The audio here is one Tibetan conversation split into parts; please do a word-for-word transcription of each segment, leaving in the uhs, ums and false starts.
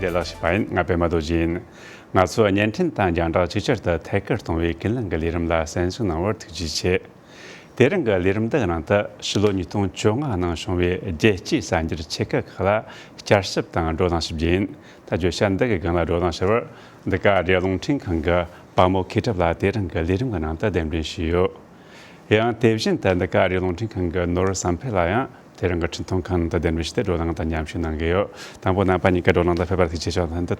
ལགས་བྱས་པ་ཡིན། ང་པད་མ་རྡོ་རྗེ་ཡིན། ང་ཚོ་བརྙན་འཕྲིན་དང་རྒྱང་བསྒྲགས་ཅིག་ཅར་དུ་ཐད་ཀར་གཏོང་བའི་ཀུན་གླེང་གི་ལས་རིམ་ལ་གསན་ཞུ་གནང་བར་ཐུགས་རྗེ་ཆེ། དེ་རིང་གི་ལས་རིམ་འདི་གི་ནང་དུ་ཕྱི་ལོ་ཉིས་སྟོང་བཅོ་ལྔ་ནང་བྱུང་བའི་རྒྱལ་སྤྱིའི་གསར་འགྱུར་ཆེ་ཁག་ཁག་ལ་བསྐྱར་ཞིབ་དང་བགྲོ་གླེང་ཞུ་རྒྱུ་ཡིན། ད་བརྗོད་བྱ་འདི་གི་སྒང་ལ་བགྲོ་གླེང་ཞུ་བར་འདི་ག་རེ་རླུང་འཕྲིན་ཁང་གི་པ་མོ་མཁས་གྲུབ་ལགས་དེ་རིང་གི་ལས་རིམ་གི་ནང་དུ་གདན་འདྲེན་ཞུས་ཡོད། ཡང་དེ་བཞིན་དུ་འདི་ག་རེ་རླུང་འཕྲིན་ཁང་གི་ནོར་བུ་བསམ་འཕེལ་ལགས་ཡང་དེ་རིང་གི་འཕྲིན་ཐུང་ཁང་ནང་དུ་གདན་འདྲེན་ཞུས་ཏེ་བགྲོ་གླེང་དང་མཉམ་ཞུགས་གནང་གི་ཡོད། དང་པོ་རྣམ་པ་གཉིས་ཀ་བགྲོ་གླེང་དང་ཕེབས་པར་ཐུགས་རྗེ་ཆེ་ཞུ་དང་། ད་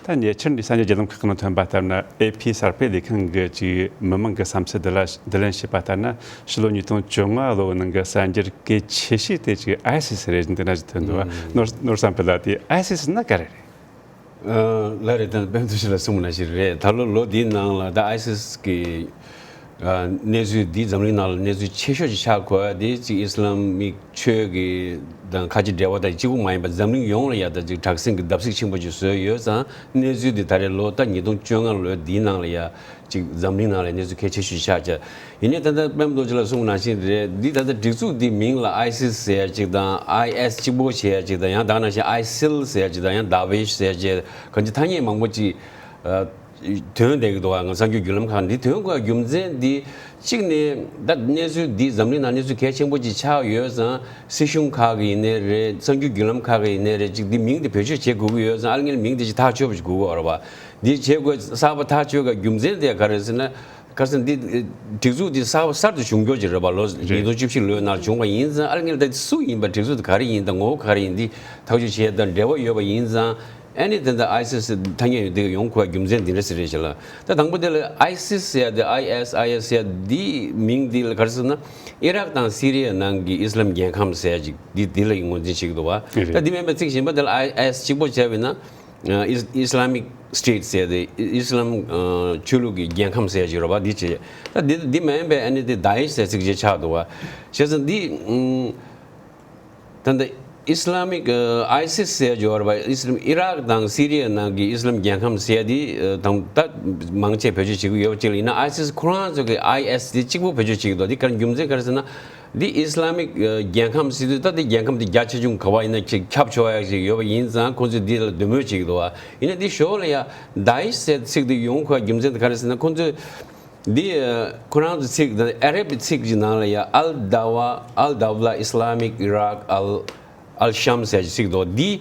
ད་ཉེ་ཆར་འདི་གསར་འགྱུར་བརྒྱུད་ལམ་ཁག་ནང་ཐོན་པ་ལྟར་ན། ཨེ་ཕི་གསར་སྤེལ་ལས་ཁང་གི་ཅིག་མི་མང་གི་བསམ་ཚུལ་བསྡུ་ལ་བསྡུ་ལེན་བྱས་པ་ལྟར་ན། ཕྱི་ལོ་ཉིས་སྟོང་བཅོ་ལྔ་ལོའི་ནང་གི་གསར་འགྱུར་གལ་ཆེ་ཤོས་དེ་ཅིག་ཨའི་སི་སི་རེད་འདི་འདྲ་ཅིག་ཐོན་འདུག་བ། ནོར་ནོར་བུ་བསམ་འཕེལ་ལགས། དེ་ཨའི་སི་སི་ན་ག་རེ་རེད། ལགས་རེད། ད་པད་མ་རྡོ་རྗེ་ལགས་གསུངས་པ་ནང་བཞིན་རེད། ད་ལོ་ལོ་འདིའི་ནང་ལ་ད་ཨའི་སི་སི་གི་གནས་ཚུལ་འདི་འཛམ་གླིང་ནང་ལ་གནས་ཚུལ་ཆེ་ཤོས་ཅིག་ཆགས་དགོས་ཡ་དེ་ཅིག་ཨི་སི་ལམ་མིག་ཆོས་ཀྱི་དང་ཁ་ཆེ་འབྲེལ་བ་དང་གཅིག་པུ་མ་ཡིན་པ་འཛམ་གླིང་ཡོངས་ལ་ཡ་ད་ཅིག་དྲག་ཟིང་གི་བརྡབ་གསིག་ཆེན་པོ་ཅིག་བཟོས་ཡོད་ཙང་། གནས་ཚུལ་འདི་ད་རེས་ལོ་ད་ཉིས་སྟོང་བཅོ་ལྔ་ལོའི་འདིའི་ནང་ལ་ཡ་ཅིག་འཛམ་གླིང་ནང་ལ་གནས་ཚུལ་གལ་ཆེ་ཤོས་ཆགས་ཀྱི། ཡིན་ནའི་ད་ལྟ་པད་མ་རྡོ་རྗེ་ལགས་གསུངས་པ་ནང་བཞིན་རེད། འདི་ད་ལྟ་སྒྲིག་འཛུགས་འདི་མིང་ལ་ཨའི་སི་སི་ཟེར་ཡ་ཅིག་དང་། ཨའི་ཨེས་གཅིག་པོ་བྱེད་ཡ་ཅིག་དང་། ཡང་ད་ག་ནང་བཞིན་ཨའི་སིལ་ཟེར་ཡ་ཅིག་དང་། ཡང་ད་ཝེཤ་ཟེར་ཡ་ཅིག་གང་ཅི་ཐ་སྙད་མང་པོ་ཅིག་ཨ་ཐོན་བསྡད་ཀྱི་འདུག་བ། ང་གསར་འགྱུར་བརྒྱུད་ལམ་ཁག་འདི་ཐོན་དགོས་རྒྱུ་མཚན་འདི་གཅིག་ནས་ད་གནས་ཚུལ་འདི་འཛམ་གླིང་ནང་གནས་ཚུལ་གལ་ཆེན་པོ་ཅིག་ཆགས་ཡོད་ཙང་། སྲིད་གཞུང་ཁག་གི་ཡིན་ནའི་རེད། གསར་འགྱུར་བརྒྱུད་ལམ་ཁག་གི་ཡིན་ནའི་རེད། ཅིག་འདི་མིང་འདི་བེད་སྤྱོད་བྱེད་དགོས་ཀྱི་ཡོད་ཙང་། ཨ་ལ་ངེས་མིང་འདི་ཅིག་ཐག་ཆོད་པོ་ཅིག་དགོས་ཀྱི་ཡོད་རེད་བ། འདི་བྱེད་དགོས། གསར་པ་ཐག་ཆོད་ག་རྒྱུ་མཚན་དེ་ག་རེ་ཟེར་ན། ག་ཟེར་འདི་སྒྲིག་འཛུགས་འདི་གསར་པ་གསར་དུ་བྱུང་རྒྱུ་ཅིག་རེད་པ། ལོ་ཉིས་སྟོང་བཅུ་བཞི་ལོའི་ནང་བྱུང་བ་ཡིན་ཙང་། ཨ་ལ་ངེས་ད་སུ་ཡིན་པ། སྒྲིག་འཛུགས་དེ་ག་རེ་ཡིན་དང་། ངོ་བོ་ག་རེ་ཡིན། འདི་ཐག་གཅོད་བྱེད་ཡ་དང་འབྲེལ་བ་ཡོད་པ་ཡིན་ཙང་། ཨ་ནི་དེ་འདྲ་ཨའི་སི་སི་ཐ་སྙད་ཡོད་འདི་ཡོང་དགོས་རྒྱུ་མཚན་འདི་འདྲ་ཟེར་རེད་ཤག་ལ། ད་དང་པོ་དེ་ལ་ཨའི་སི་སི་ཟེར་ཡ་དེ། ཨའི་ཨེས་ཨའི་ཨེས་ཟེར་ཡ་འདི་མིང་འདི་ལ་ག་རེ་ཟེར་ན། ཨི་རག་དང་སི་རི་ཡ་ནང་གི་ཨི་སི་ལམ་རྒྱལ་ཁམས་ཟེར་ཡ་ཅིག་འདི་འདི་ལ་ངོས་འཛིན་བྱེད་ཀྱི་འདུག་བ། རེད། ད་འདི་མིན་པའི་ཚིག་གཞན་པ་དེ་ལ་ཨའི་ཨེས་གཅིག་པོ་བྱས་པས་ན། ཨ་ཨིས་ཨིས་ལ་མིག་སི་ཊེ་ཊི་ཟེར་ཏེ། ཨི་ཨིས་ལམ་ཨ་ཆོས་ལུགས་ཀྱི་རྒྱལ་ཁམས་ཟེར་ཡ་ཅིག་རེད་བ། འདི་བྱས། ད་འདི་འདི་མིན་པའི་ཨ་ནི་དེ་དཱ་ཨིཤ་ཟེར་ཚིག་ཅིག་ཆགས་འདུག་བ། བྱས་ཙང་འདི་ཨ་ད་ལྟ་ཨིས་ལ་མིག་ཨ་ཨའི་སི་སི་ཟེར་ཡ་ཅིག་ཡོད་རེད་བ། ཨིས་ལམ་ཨི་རག་དང་སི་རི་ཡ་ནང་གི་ཨིས་ལམ་རྒྱལ་ཁམས་ཟེར་ཡ་དེ་ཨ་དང་ད་མང་ཆེ་བེད་སྤྱོད་བྱེད་ཀྱི་ཡོད་པ་ཅིག་ལ། ཡིན་ན་ཨའི་སི་སི་ཁོ་རང་ཚོ་གི་ཨའི་ཨེས་དེ་གཅིག་པོ་བེད་སྤྱོད་བྱེད་ཀྱི་འདུག་འདི་ག་རེ་རྒྱུ་མཚན་ག་རེ་ཟེར་ན། འདི་ཨིས་ལ་མིག་ཨ་རྒྱལ་ཁམས་ཟེར་དུས། ད་འདི་རྒྱལ་ཁམས་འདི་རྒྱ་ཆེ་ཆུང་ག་པར་ཡིན་ན་ཅིག་ཁྱབ་ཆོག་ཡ་ཞིག་ཡོད་པ་ཡིན་ཙང་། ཁོང་ཚོས་འདི་ལ་འདོད་མོས་བྱེད་ཀྱི་འདུག་བ། ཡིན་ན་འདི་ཞོར་ལ་ཡ་དཱ་ཨིཤ་ཟེར་ཚིག་འདི་ཡོང་དགོས་རྒྱུ་མཚན་དེ་ག་རེ་ཟེར་ན། ཁོང་ཚོས་འདི་ཨ་ཁོ་རང་ཚོ་ཚིག་དང་ཨ་རབ་ཀྱི་ཚིག་ཅིག་ནང་ལ་ཡ་ཨལ་དཱ་ཝ། ཨལ་དཱཝ་ལ་ཨིས་ལ་མིག་ཨི་རག་ཨལ་ཨལ་ཤམ་ཟེར་ཅིག་ཚིག་འདུག་འདི་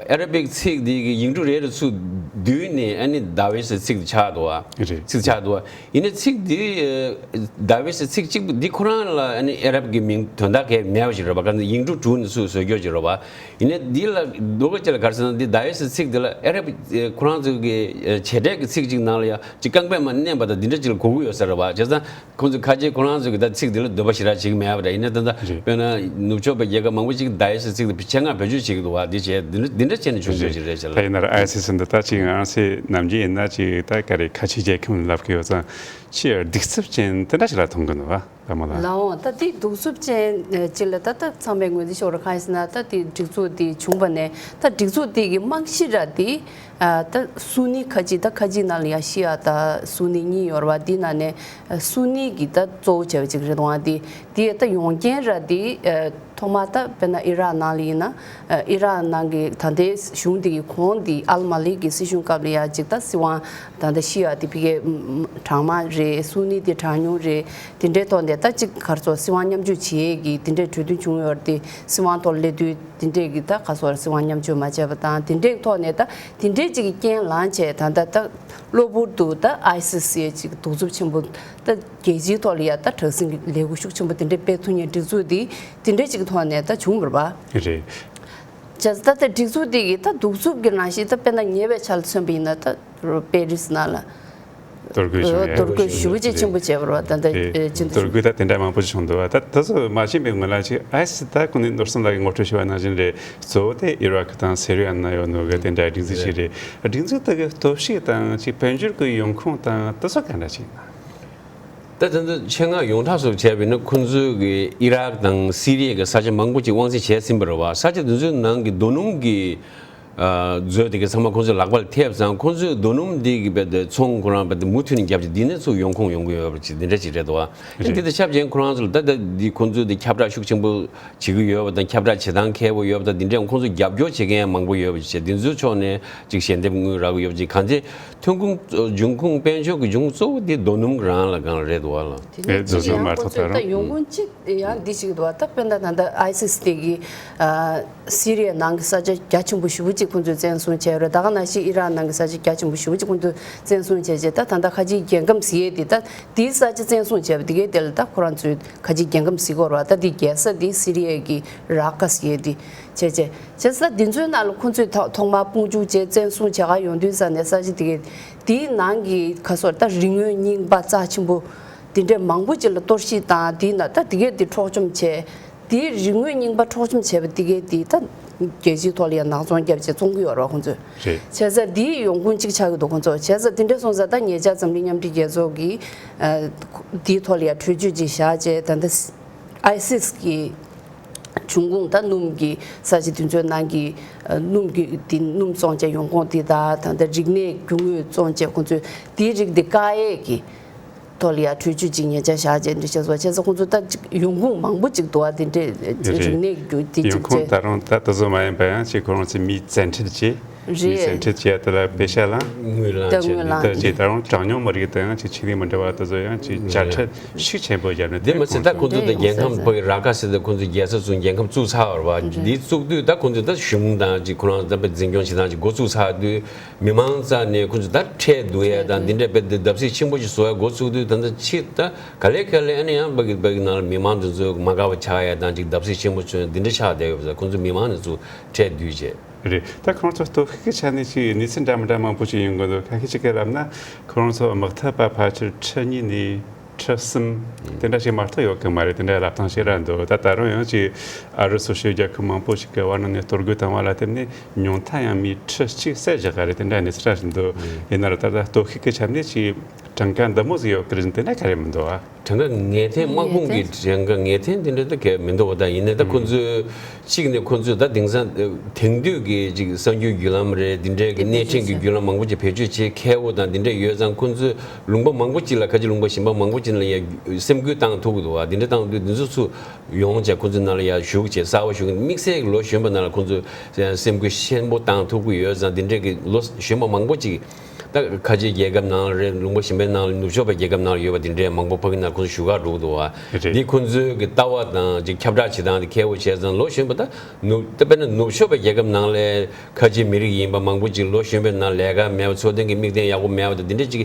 ཨ་ར་བིག་ཚིག་འདི་གི་ཡིག་འབྲུ་རེ་རེ་ཚུར་བསྡུས་ནས་ཨ་ནི་དཱ་ཝེ་ཟེར་ཚིག་འདི་ཆགས་འདུག་བ། རེད། ཚིག་ཆགས་འདུག་བ། ཡིན་ནའི་ཚིག་འདི་ཨ་དཱ་ཝེ་ཟེར་ཚིག་གཅིག་པུ་འདི་ཁོ་རང་ལ་ཨ་ནི་ཨ་རབ་ཀྱི་མིང་དོན་དག་གང་ཡང་མེད་པ་ཞིག་རེད་བ། ག་ཚོད་ཡིག་འབྲུ་དྲུག་ནས་ཚུར་བཟོས་རྒྱུ་ཞིག་རེད་བ། ཡིན་ནའི་འདི་ལ་ལྡོག་ཁ་ཅིག་ལ་ག་རེ་ཟེར་ན། འདི་དཱ་ཝེ་ཟེར་ཚིག་འདི་ལ་ཨ་རབ་ཨ་ཁོ་རང་ཚོ་གི་ཨ་བྱེད་འབྲེལ་གྱི་ཚིག་ཅིག་ནང་ལ་ཡ་ཅིག་རྐང་པས་མར་མནན་པ་དང་འདི་འདྲ་ཅིག་ལ་གོ་གི་ཡོད་ས་རེད་བ། བྱས་ཙང་། ཁོང་ཚོས་ཁ་ཆེ་ཁོ་རང་ཚོས་ཀྱི་ད་ཚིག་འདི་ལ་འདོད་པ་ཞེ་དྲག་བྱེད་ཀྱི་མེད་པ་འདྲ། ཡིན་ན་ད་ལྟ་རེད། དཔེར་ན་ནུབ་ཕྱོགས་པའི་རྒྱལ་ཁབ་མང་པོ་ཅིག་དཱ་ཨེ་སི་ཚིག་འདི་ཆེད་མངགས་བེད་སྤྱོད་བྱེད་ཀྱི་འདུག་བ། འདི་བྱས་འདི་འདྲ་འདི་འདྲ་བྱས་ནས་བྱུང་རྒྱུ་ཞིག་རེད་ཟེར་ལ། ད་ཡིན་ན་ར་ཨའི་སི་སི་འདི་ད་ཅིག་ང་རང་ཚོས་ནམ་རྒྱུན་ཡིན་ན་ཅིག་ད་ག་རེ་ཁ་ཆེའི་རྒྱལ་ཁབ་ནས་ལབ་ཀྱི་ཡོད་ཙང་། ཆེས་གདུག་རྩུབ་ཅན་དེ་འདྲ་ཞིག་ལ་མཐོང་གི་འདུག་བ། ལགས་འོང་། ད་དེ་གདུག་རྩུབ་ཅན་ཅིག་ལ་ད་ད་ཚང་མས་ངོས་འཛིན་ཤོར་བ་གང་ཡིན་ཟེར་ན། ད་དེ་སྒྲིག་འཛུགས་དེ་བྱུང་བ་ནས་ད་སྒྲིག་འཛུགས་དེ་གི་རྨང་གཞི་ར་དེ། ཨ་ད་སུ་ནི་ཁ་ཆེ། ད་ཁ་ཆེ་ནང་ལ་ཡ་ཤི་ཡ་དང་སུ་ནི་གཉིས་ཡོད་རེད་བ། དེ་ནང་ནས་ཨ་སུ་ནི་གི་ད་གཙོ་བོ་བྱས་པ་ཅིག་རེད་འདུག་བ། དེ་དེ་ད་ཡོང་རྐྱེན་ར་དེ་ཨ་ཐོག་མ་ད་དཔེར་ན་ཨི་རག་ནང་ལ་ཡིན་ན། ཨ་ཨི་རག་ནང་གི་ད་ལྟའི་གཞུང་དེ་གི་གོང་དེ་ཨལ་མ་ལི་གི་སྲིད་གཞུང་སྐབས་ལ་ཡ་ཅིག་ད་སྲིད་དབང་ད་ལྟ་ཤི་ཡ་དེ་ཕ་གིའི་ཨམ་གྲངས་མང་རེད། སུ་ནི་དེ་གྲངས་ཉུང་རེད། དེ་འདྲའི་ཐོག་ནས་ད་ཅིག་ག་རེ་ཟེར། སྲིད་དབང་མཉམ་སྤྱོད་བྱེད་ཡས་ཀྱི་དེ་འདྲའི་གྲོས་མཐུན་བྱུང་ཡོད་རེད། དེ་སྲིད་དབང་ཐོག་སླེབས་དུས་དེ་འདྲས་ཀྱི་ད་ག་རེ་ཟེར། སྲིད་དབང་མཉམ་སྤྱོད་མ་བྱས་པ་དང་། དེ་འདྲའི་ཐོག་ནས་ད་དེ་འདྲའི་ཅིག་གི་རྐྱེན་ལངས་བྱས། ད་ད་ད་གློ་བུར་དུ་ད་ཨའི་སི་སི་ཅིག་གདུག་རྩུབ་ཆེན་པོ། ད་རྒྱལ་སྤྱིའི་ཐོག་ལ་ཡ་ད་དྲག་ཟིང་གི་ལས་འགུལ་ཤུགས་ཆེན་པོ་དེ་འདྲས་སྤེལ་ཐུབ་མཁན་སྒྲིག་འཛུགས་དེ་དེ་འདྲའི་ཅིག་གི་ཐོག་ནས་ད་བྱུང་བ་རེད་པ། རེད། བྱས་ཙང་ད་ལྟ་སྒྲིག་འཛུགས་དེ་གི་ད་གདུག་རྩུབ་ཀྱི་རང་བཞིན། ད་དཔེར་ན་ཉེ་བའི་ཆར་ལ་མཚོན་པ་ཡིན་ན། ད་པེ་རིས་ནང་ལ་གཏོར་རྒོལ་བྱུང་ཡ། གཏོར་རྒོལ་ཞེ་པོ་ཅིག་ཆེན་པོ་བྱས་པ་རེད་པ། ད་ལྟ་དེ་ཨེ་ཅི་འདུག་གཏོར་རྒོལ་ད་དེ་འདྲ་མང་པོ་ཅིག་བྱུང་འདུག་པ། ད་ད་གཟོད་མ་ཤེས་པའི་ངོས་ལ་ཅིག་ཨའི་སི་སི་ད་ཁོང་ནི་ནོར་བུ་བསམ་འཕེལ་ལགས་ཀྱིས་ངོ་སྤྲོད་བྱས་པ་ནང་བཞིན་རེད། གཙོ་བོ་དེ་ཨི་རག་དང་སི་རི་ཡ་ནང་ཡོད་ནོ་གི་དེ་འདྲ་སྒྲིག་འཛུགས་ཤིག་རེད། སྒྲིག་འཛུགས་དེ་གི་སྟོབས་ཤུགས་དང་ཅིག་དཔལ་འབྱོར་གྱི་ཡོང་ཁུངས་དང་དེ་ཚོ་ག་འདྲ་ཅིག་ཡིན་ན། ད་དེ་ཚོ་ཆེད་མངགས་ཡོངས་གྲགས་སུ་བྱས་པ་ཡིན་ན། ཁོང་ཚོས་ཀྱི་ཨི་རག་དང་སི་རི་ཡ་གི་ས་ཆ་མང་པོ་ཅིག་དབང་འཛིན་བྱས་ཟིན་པ་རེད་པ། ས་ཆ་དེ་ཚོའི་ནང་གི་རྡོ་སྣུམ་གྱི་ མཛོད་དེ་གི་ཚང་མ་ཁོང་ཚོའི་ལག་པར་ཐེབས་ཙང་ཁོང་ཚོའི་རྡོ་སྣུམ་འདི་གི་རྦད་དེ་ཚོང་ཁོ་རང་རྦད་དེ་མུ་མཐུད་ནས་བརྒྱབ་ཅིག་འདི་ནས་ཚུར་ཡོང་ཁུངས་ཡོང་གི་ཡོད་པ་ཅིག་འདི་འདྲ་ཅིག་རེད་འདུག་བ། འདི་དང་ཆབས་ཅིག་ཁོ་རང་ཚོ་ལ་ད་ལྟ་འདི་ཁོང་ཚོས་འདི་ཁྱབ་བསྒྲགས་ཤུགས་ཆེན་པོ་བྱེད་ཀྱི་ཡོད་པ་དང་ཁྱབ་བསྒྲགས་བྱེད་སྟངས་མཁས་པོ་ཡོད་པ་དང་འདི་འདྲ་ཁོང་ཚོ་རྒྱབ་སྐྱོར་བྱེད་མཁན་མང་པོ་ཡོད་པ་ཅིག་བྱས་འདི་ཚོའི་ཕྱོགས་ནས་ཅིག་ཞལ་འདེབས་དངུལ་རག་གི་ཡོད་པ་ཅིག་གང་ཅི་ཐོན་ཁུངས་འབྱུང་ཁུངས་དཔལ་འབྱོར་གྱི་འབྱུང་ཁུངས་གཙོ་བོ་འདི་རྡོ་སྣུམ་རང་ལ་གང་རེད་འདུག་བ་ལ། དེ་ནས་ཨེ་རྫུན་བཟོ་མ་ཐོབ་ད་རུང་། ཡོང་ཁུངས་གཅིག་ཡང་འདི་ཞིག་འདུག་བ། ད་དཔེར་ན་ད་ལྟ་ཨའི་སི་སི་དེ་གི་ཨ་སི་རི་ཡའི་ནང་གི་ས་ཆ་རྒྱ་ཆེན་པོ་ཞེ་པོ་ཅིག་ཁོང་ཚོས་བཙན་བཟུང་བྱས་ཡོད་རེད། ད་ག་ནང་བཞིན་ཨི་རག་ནང་གི་ས་ཆ་རྒྱ་ཆེན་པོ་ཞེ་པོ་ཅིག་ཁོང་ཚོས་བཙན་བཟུང་བྱས་རྗེས་ད་ད་ལྟ་ཁ་ཆེའི་རྒྱལ་ཁམས་ཟེར་ཡས་དེ་ད་དེའི་ས་ཆ་བཙན་བཟུང་བྱས་པ་དེ་གའི་དེ་ལ་ད་ཁོ་རང་ཚོས་ཁ་ཆེའི་རྒྱལ་ཁམས་ཟེར་གོ་རེད་བ། ད་དེ་རྒྱལ་ས་དེ་སི་རི་ཡའི་གི་ར་ཀ་ཟེར་ཡས་དེ་བྱས་རྗེས་བྱས་ཙང་དེ་ཚོའི་ནང་ལ་ཁོང་ཚོས་ཐོག་ཐོག་མར་དཔུང་འཇུག་བྱས་བཙན་བཟུང་བྱེད་ག་ཡོང་དུས་ཙང་ནས་ས་ཆ་དེ་གའི་དེའི་ནང་གི་ཁ་སོར་ད་རིག་དངོས་རྙིང་པ་རྩ་ཆེན་པོ་དེ་འདྲས་མང་པོ་ཅིག་ལ་གཏོར་བཤིག་དང་དེའི་ནང་ད་དེ་གས་དེ་འཕྲོག་བཅོམ་བྱས། དེའི་རིག་དངོས་རྙིང་པ་འཕྲོག་བཅོམ་བྱས་པ་དེ་གས་དེ་ད་རྒྱལ་སྤྱིའི་ཐོག་ལ་ཡང་ནག་ཚོང་བརྒྱབ་བྱས་བཙོང་གི་ཡོད་རེད་ཁོང་ཚོས། རེད། བྱས་ཙང་དེའི་ཡོང་ཁུངས་གཅིག་ཆགས་ཀྱི་འདུག་ཁོང་ཚོ། བྱས་ཙང་དེ་འདྲས་སོང་ཙང་ད་ཉེ་ཆར་འཛམ་གླིང་མཉམ་འབྲེལ་རྒྱལ་ཚོགས་ཀྱིས་ཨ་དེའི་ཐོག་ལ་ཡང་གྲོས་ཆོད་ཅིག་བཞག་བྱས་ད་ལྟ་ཨའི་སི་སི་གི་འབྱུང་ཁུངས་ད་སྣུམ་གྱི་ས་ཆ་དེ་ཚོའི་ནང་གི་ཨ་སྣུམ་གྱི་དེ་སྣུམ་བཙོང་བྱས་ཡོང་ཁུངས་དེ་དང་ད་ལྟ་རིག་གནས་རྒྱུ་དངོས་བཙོང་བྱས་ཁོང་ཚོས་དེའི་རིགས་དེ་བཀག་ཡས་ཀྱི་ཐོག་ལ་ཡང་གྲོས་ཆོད་ཅིག་ཉེ་ཆར་བཞག་བྱས་འདི་བྱས་སོང་། བྱས་ཙང་ཁོང་ཚོ་ད་ཅིག་ཡོང་ཁུངས་མང་པོ་ཅིག་འདུག་ཨ། དེ་འདྲས་རེད། རིག་གནས་རྒྱུ་དེ་ཡོང་ཅིག་ཁུངས་བྱས། ད་རུང་ད་དེ་ཚོ་མ་ཡིན་པ་ཡང་ཅིག་ཁོ་རང་ཚོའི་མིའི་བཙན་ཁྲིད་བྱས། མིའི་རེད། བཙན་ཁྲིད་བྱས་དེ་ལ་པེ་ཤ་ལ་དངུལ་ལ་ད་ཅིག་དངུལ་ལ་ད་ཅིག་ད་རུང་གྲངས་ཉུང་མི་རིགས་དང་ཡང་ཅིག་ཆེད་ལས་མི་འདྲ་བ་དེ་ཚོ་ཡང་ཅིག་དཔྱ་ཁྲལ་ཤུགས་ཆེན་པོ་བརྒྱབ་ནས། དེ་མ་ཚད་ད་ཁོང་ཚོ་ད་རྒྱལ་ཁམས་ཕ་གི་ར་ཀ་ཟེར་ཏེ་ཁོང་ཚོས་རྒྱལ་ས་བཙུགས་རྒྱལ་ཁམས་བཙུགས་ཚར་བ་རེད་བ། འདི་བཙུགས་དུས་ད་ཁོང་ཚོས་ད་གཞུང་དང་ཅིག་ཁོ་རང་ད་པའི་འཛིན་སྐྱོང་བྱེད་སྟངས་ཅིག་འགོ་བཙུགས་ཚར་དུས། མི་མང་རྩ་ནས་ཁོང་ཚོ་ད་ཁྲལ་བསྡུ་ཡས་དང་འདི་འདྲ་དཔེ་འདི་བརྡབ་གསིག་ཆེན་པོ་ཞིག་བཟོ་ཡས་འགོ་ཚུགས་དུས་ད་ལྟ་ཕྱི་ད་ག་ལེ་ག་ལེ་ཨ་ནི་ཡང་ཕ་གི་ཕ་གི་ནང་ལ་མི་མང་འདི་ཚོ་མ་དགའ་བ་ཆགས་ཡས་དང་ཅིག་བརྡབ་གསིག་ཆེན་པོ་བྱུང་ཡས་འདི་འདྲ་ཆགས་བསྡད་ཡོད་པ་ཁོང་ཚོ་མི་མང་ནས་ཚུར་ཁྲལ་བསྡུས་བྱས། རེད། ད་ཁོང་ཚོ་སྟོབས་ཤུགས་ཀྱི་ཆ་ནས་ཅིག་གནས་ཚུལ་འདྲ་མི་འདྲ་མང་པོ་ཞིག་ཡོང་གི་འདུག་ཁ་ཤས་ཅིག་གིས་ལབ་ན་ཁོང་ཚོ་དམག་འཐབ་པ་ཕལ་ཆེར་ཁྲི་གཉིས་ནས། ཁྲི་གསུམ། དེ་འདྲ་ཞིག་མ་གཏོགས་ཡོད་གི་མ་རེད། དེ་འདྲ་ལབ་སྟངས་ཤིག་ར་འདུག་ད་ད་རུང་ཡང་ཅིག་ཨ་རི་སོ་སོའི་རྒྱལ་ཁབ་མང་པོ་ཞིག་གི་བར་ནང་ནས་གཏོར་རྒོལ་བཏང་བ་ལ་བརྟེན་ནས་ཉུང་མཐའ་ཡང་མི་ཁྲི་གཅིག་བསད་བཞག་ག་རེད། དེ་འདྲ་གནས་ཚུལ་ར་ཞིག་འདུག་ཡིན་ན་ར་ད་ལྟ་སྟོབས་ཤུགས་ཀྱི་ཆ་ནས་ཅིག་གྲངས་ཀ་འདི་མོ་ཟིག་ཡོད་གི་རེད་དེ་འདྲ་ག་རེ་མི་འདུག་ཨ། གྲངས་ཀ་ངེས་གཏན་དམག་དཔུང་གི་ངེས་གཏན་གྲངས་ཀ་ངེས་གཏན་དེ་འདྲ་ད་ག་མི་འདུག་བ། ད་ཡིན་ནའི་ད་ཁོ་ཚོའི་གཅིག་ནས་ཁོ་ཚོས་ད་དེང་སང་དེང་དུས་ཀྱི་ཅིག་གསར་འགྱུར་བརྒྱུད་ལམ་རེད། འདི་འདྲའི་གི་གནས་ཆེན་གྱི་བརྒྱུད་ལམ་མང་པོ་ཅིག་བེད་སྤྱོད་བྱེད་མཁས་པོ་དང་འདི་འདྲ་ཡོད་ཙང་ཁོ་ཚོས་ལུང་པ་མང་པོ་ཅིག་ལ་ཁ་ཆེ་ལུང་པ་གཞན་པ་མང་པོ་ཅིག་ལ་ཡ་སེམས་འགུལ་བཏང་ཐུབ་ཀྱི་འདུག་བ། འདི་འདྲ་བཏང་དུས་འདི་ཚོ་ཚུར་ཡོང་བྱས་ཁོ་ཚོའི་ནང་ལ་ཡ་ཞུགས་བྱས་གསར་པ་ཞུགས་དམིགས་བསལ་གྱི་ལོ་གཞོན་པ་ནང་ལ་ཁོ་ཚོས་སེམས་འགུལ་ཆེན་པོ་བཏང་ཐུབ་ཀྱི་ཡོད་ཙང་འདི་འདྲའི་གི་ལོ་གཞོན་པ་མང་པོ་ཅིག་ད་ཁ་ཆེའི་རྒྱལ་ཁབ་ནང་ལ་རེད། ལུང་པ་གཞན་པའི་ནང་ལ་ནུབ་ཕྱོགས་པའི་རྒྱལ་ཁབ་ནང་ལ་ཡོད་པ་དེ་འདྲའི་མང་པོ་ཕ་གི་ནང་ཁོང་ཚོ་བཞུགས་གར་འགྲོ་གི་འདུག་བ། རེད། འདི་ཁོང་ཚོའི་གི་ལྟ་བ་དང་ཅིག་ཁྱབ་བསྒྲགས་བྱེད་སྟངས་དེ་མཁས་པོ་བྱས་ཙང་ལོ་གཞོན་པ་ད་ནུབ་ད་དཔེར་ན་ནུབ་ཕྱོགས་པའི་རྒྱལ་ཁབ་ནང་ལ་ཁ་ཆེའི་མི་རིགས་ཡིན་པ་མང་པོ་ཅིག་ལོ་གཞོན་པའི་ནང་ལས་ཀ་མེད་པ། འཚོ་རྟེན་གྱི་དམིགས་རྟེན་ཡག་པོ་མེད་པ་དང་དེ་འདྲ་ཅིག་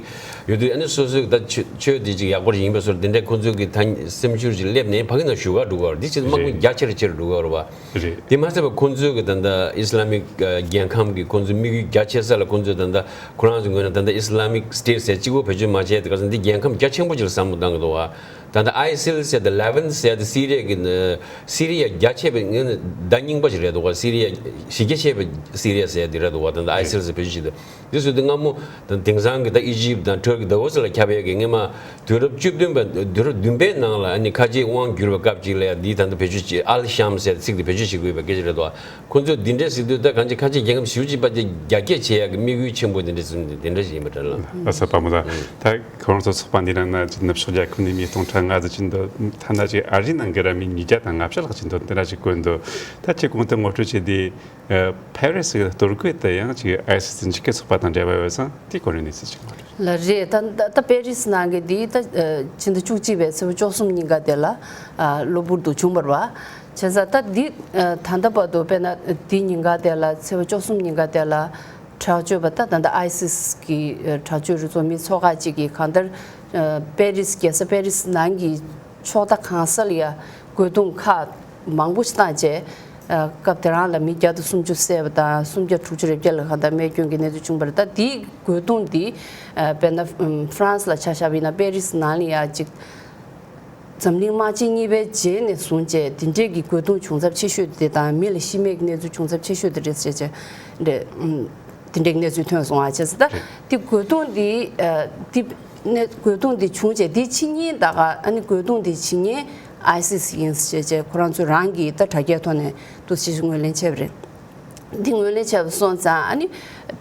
ཡོད་དུས་ཨ་ནི་སོ་སོའི་ད་ཆོས་ཆོས་དེ་ཅིག་ཡག་པོ་ཡིན་པའི་བཟོ་འདི་འདྲ་ཁོང་ཚོའི་གི་ད་སེམས་ཤུགས་ཅིག་སླེབས་ནས་ཕ་གི་ནང་བཞུགས་གར་འགྲོ་གི་བ། འདི་ཕྱིར་དམག་དཔུང་རྒྱ་ཆེར་ཆེར་འགྲོ་གི་བ་རེད་བ། རེད། དེ་མ་ཟད་པ་ཁོང་ཚོའི་གི་ད་ལྟ་ཨི་སི་ལ་མིག་རྒྱལ་ཁམས་ཀྱི་ཁོང་ཚོའི་དམིགས་ཡུལ་རྒྱ་ཆེ་ས་ལ་ཁོང་ཚོས་ད་ལྟ་ཁོ་རང་ཚོའི་ངོས་ནས་ད་ལྟ་ཨི་སི་ལ་མིག་སི་ཊེཊ་ཟེར་གཅིག་པོ་བེད་སྤྱོད་མ་བྱས་ཏེ་ག་ས་འདི་རྒྱལ་ཁམས་རྒྱ་ཆེན་པོ་ཅིག་ལ་བསམ་བློ་བཏང་གི་འདུག་བ། ད་ལྟ་ཨའི་སིལ་ཟེར་ཏེ་ལེ་ཝན་ཟེར་ཏེ་སི་རི་ཡ་གི་སི་རི་ཡ་རྒྱ་ཆེ་བའི་ངོས་ནས་ཟླ་རྙིང་པ་ཞིག་རེད་འདུག་བ། སི་རི་ཡ་གཞི་རྒྱ་ཆེ་བའི་སི་རི་ཡ་ཟེར་ཏེ་རེད་འདུག་བ། ད་ལྟ་ཨའི་སིལ་ཟེར་བེད་སྤྱོད་བྱེད་དུས། འདི་ཚོ་འདི་སྔ་མོ་དང་དེང་སང་གི་ད་ཨི་ཇིབ་དང་ཊར་ཀི་ཟླ་བོ་ཚོ་ལ་ཁྱབ་ཡས་ཀྱི་སྔོན་མ་དུས་རབས་བཅུ་བདུན་པ་དུས་རབས་བདུན་པའི་ནང་ལ་ཨ་ནི་ཁ་ཆེའི་དབང་བསྒྱུར་བའི་སྐབས་ཅིག་ལ་ཡང་འདི་ད་ལྟ་བེད་སྤྱོད་བྱེད་ཨལ་ཤམ་ཟེར་ཚིག་འདི་བེད་སྤྱོད་བྱེད་དགོས་པའི་སྐད་ཆ་རེད་དོ། ཁོ་ཚོས་འདི་འདྲས་ཟེར་དུས་ད་གང་ཅི་ཁ་ཆེའི་རྒྱལ་ཁམས་ཞེ་པོ་ཅིག་པ་དེ་རྒྱ་སྐྱེད་བྱེད་ཡས་ཀྱི་དམིགས་ཡུལ་ཆེན་པོ་འདི་འདྲས་ཟེར་འདི་འདྲས་ཡིན་པ་འདྲ་ལ། ཨ་ས་པ་མོ་ད་ད་ཁོ་རང་ཚོ་ཚོགས་པ་འདི་ནང་ན་ནུབ་ཕྱོགས་རྒྱལ་ཁབ་ནས་མི་སྟོང་ཕྲག་ལྔ་ཙམ་ཅིག་འདུག་ཐ་ན་ཅིག་ཨ་རིའི་ནང་གི་ར་མི་ཉིས་བརྒྱ་དང་ལྔ་བཅུ་ལྷག་ཅིག་འདུག་འདི་འདྲ་ཅིག་བཀོད་འདུག་ད་ཁྱེད་གོང་དུ་ངོ་སྤྲོད་བྱས་དུས། ཨ། ཕེ་རི་སི་གི་གཏོར་རྒོལ་དེ་ཡང་ཅིག་ཨའི་སི་སི་འཇིགས་སྐུལ་ཚོགས་པ་དང་འབྲེལ་བ་ཡོད་ཙང་དེའི་སྐོར་ནས་གནས་ཚུལ་ཅིག་མ་རེད། ལགས་རེད། ད་ད་ད་ཕེ་རི་སི་ནང་གི་འདི་ད་ཨ་ཕྱི་ཟླ་བཅུ་གཅིག་པའི་ཚེས་པ་བཅུ་གསུམ་ཉིན་ཀ་དེ་ལ་ཨ་གློ་བུར་དུ་བྱུང་བ་རེད་བ། བྱས་ཙང་ད་འདི་ཨ་ད་ལྟ་བར་དུ་དཔེར་ན་འདི་ཉིན་ཀ་དེ་ལ་ཚེས་པ་བཅུ་གསུམ་ཉིན་ཀ་དེ་ལ་དྲག་སྤྱོད་པ་ད་ད་ལྟ་ཨའི་སི་སི་གི་ཨ་དྲག་སྤྱོད་རུ་ཚོགས་མི་ཚོ་ཁག་ཅིག་གིས་གང་ལྟར་ཨ་ཕེ་རི་སི་རྒྱལ་ས་ཕེ་རི་སི་ནང་གི་ཕྱོགས་མཐའ་གང་ས་ལ་ཡ་རྒོལ་རྡུང་ཁག་མང་པོ་ཞིག་བཏང་བྱས། ཨ་སྐབས་དེ་རང་ལ་མི་བརྒྱ་དང་སུམ་ཅུ་བསད་པ་དང་སུམ་བརྒྱ་དྲུག་ཅུ་རེ་བརྒྱད་ལ་གང་ལྟར་རྨས་སྐྱོན་གྱི་གནས་ཚུལ་བྱུང་བ་རེད། ད་དེའི་རྒོལ་རྡུང་འདི་ཨ་དཔེར་ན་ཨམ་ཧྥ་རན་སི་ལ་ཆ་བཞག་པ་ཡིན་ན་པེ་རི་སི་ནང་ལ་ཡ་ཅིག་འཛམ་གླིང་དམག་ཆེན་གཉིས་པའི་རྗེས་ནས་བཟུང་བྱས་དེ་འདྲས་ཀྱི་རྒོལ་རྡུང་བྱུང་ཚབས་ཆེ་ཤོས་དེ་དང་མི་ལ་ཤི་རྨས་ཀྱི་གནས་ཚུལ་བྱུང་ཚབས་ཆེ་ཤོས་དེ་རེད་ཟེར་བྱས་རེད། ཨམ། དེ་འདྲའི་གནས་ཚུལ་ཐོན་སོང་བ་བྱས་ཙང་ད་དེ་རྒོལ་རྡུང་འདི་ཨ་དེ་ནས་རྒོལ་རྡུང་འདི་བྱུང་རྗེས་དེ་ཕྱི་ཉིན་ད་ག་ཨ་ནི་རྒོལ་རྡུང་འདི་བྱེད་མཁན་ཨའི་སི་སི་ཡིན་ཟེར་བྱས་ཁོ་རང་ཚོས་རང་གི་ད་དྲ་རྒྱའི་ཐོག་ནས་འདུག་སེ་ཞིག་ངོས་ལེན་བྱས་པ་རེད། འདི་ངོས་ལེན་བྱས་པ་སོང་ཙང་ཨ་ནི་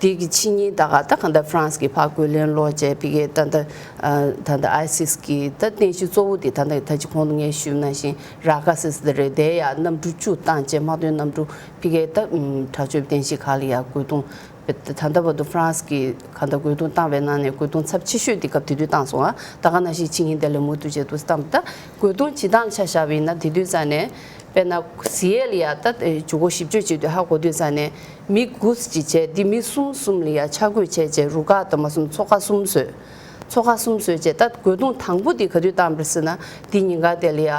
དེ་གི་ཕྱི་ཉིན་ད་ག་ད་གང་ལྟར་ཧྥ་རན་སི་གི་ཕར་རྒོལ་ལན་སློག་བྱས་ཕ་གིའི་ད་ལྟ་ད་ལྟ་ཨའི་སིས་གི་ད་རྟེན་གཞི་གཙོ་བོ་དེ་ད་ལྟ་ད་ཅི་གོང་དུ་ངས་ཞུས་ནང་བཞིན་ར་ཀ་སིས་དེ་རེད། དེ་ཡ་གནམ་གྲུ་བཅུ་བཏང་བྱས་དམག་དོན་གནམ་གྲུ་ཕ་གིའི་ད་དྲག་སྤྱོད་རྟེན་གཞི་ཁག་ལ་ཡ་རྒོལ་རྡུང་ད་ལྟ་བར་དུ་ཧྥ་རན་སི་གི་གང་ལྟར་རྒོལ་རྡུང་བཏང་བའི་ནང་ནས་རྒོལ་རྡུང་ཚབས་ཆེ་ཤོས་དེ་སྐབས་དེ་དུས་བཏང་སོང་ཨ། ད་ག་ནང་བཞིན་ཕྱི་ཉིན་དེ་ལས་མུ་མཐུད་བྱས་འདུག་བཏང་ད་རྒོལ་རྡུང་བྱེད་སྟངས་ཆ་བཞག་པ་ཡིན་ན་དེ་དུས་ཙང་ནས། དཔེར་ན་ཟི་ཨེ་ལ་ཡ་ད་ཇུ་གོ་ཞིབ་དཔྱོད་བྱེད་དུས་ཧ་གོ་དུས་ཙང་ནས་མི་དགུ་ཅིག་བྱས་འདི་མི་གསུམ་གསུམ་ལ་ཡ་ཆ་བགོས་བྱས་བྱས་རུ་ཁག་དུ་མ་གསུམ་ཚོགས་ཁག་གསུམ་བཟོས། ཚོགས་ཁག་གསུམ་བཟོས་བྱས་ད་རྒོལ་རྡུང་དང་པོ་འདི་ག་དུས་བཏང་པ་རེད་ཟེར་ན་འདི་ཉིན་ག་དེ་ལ་ཡ་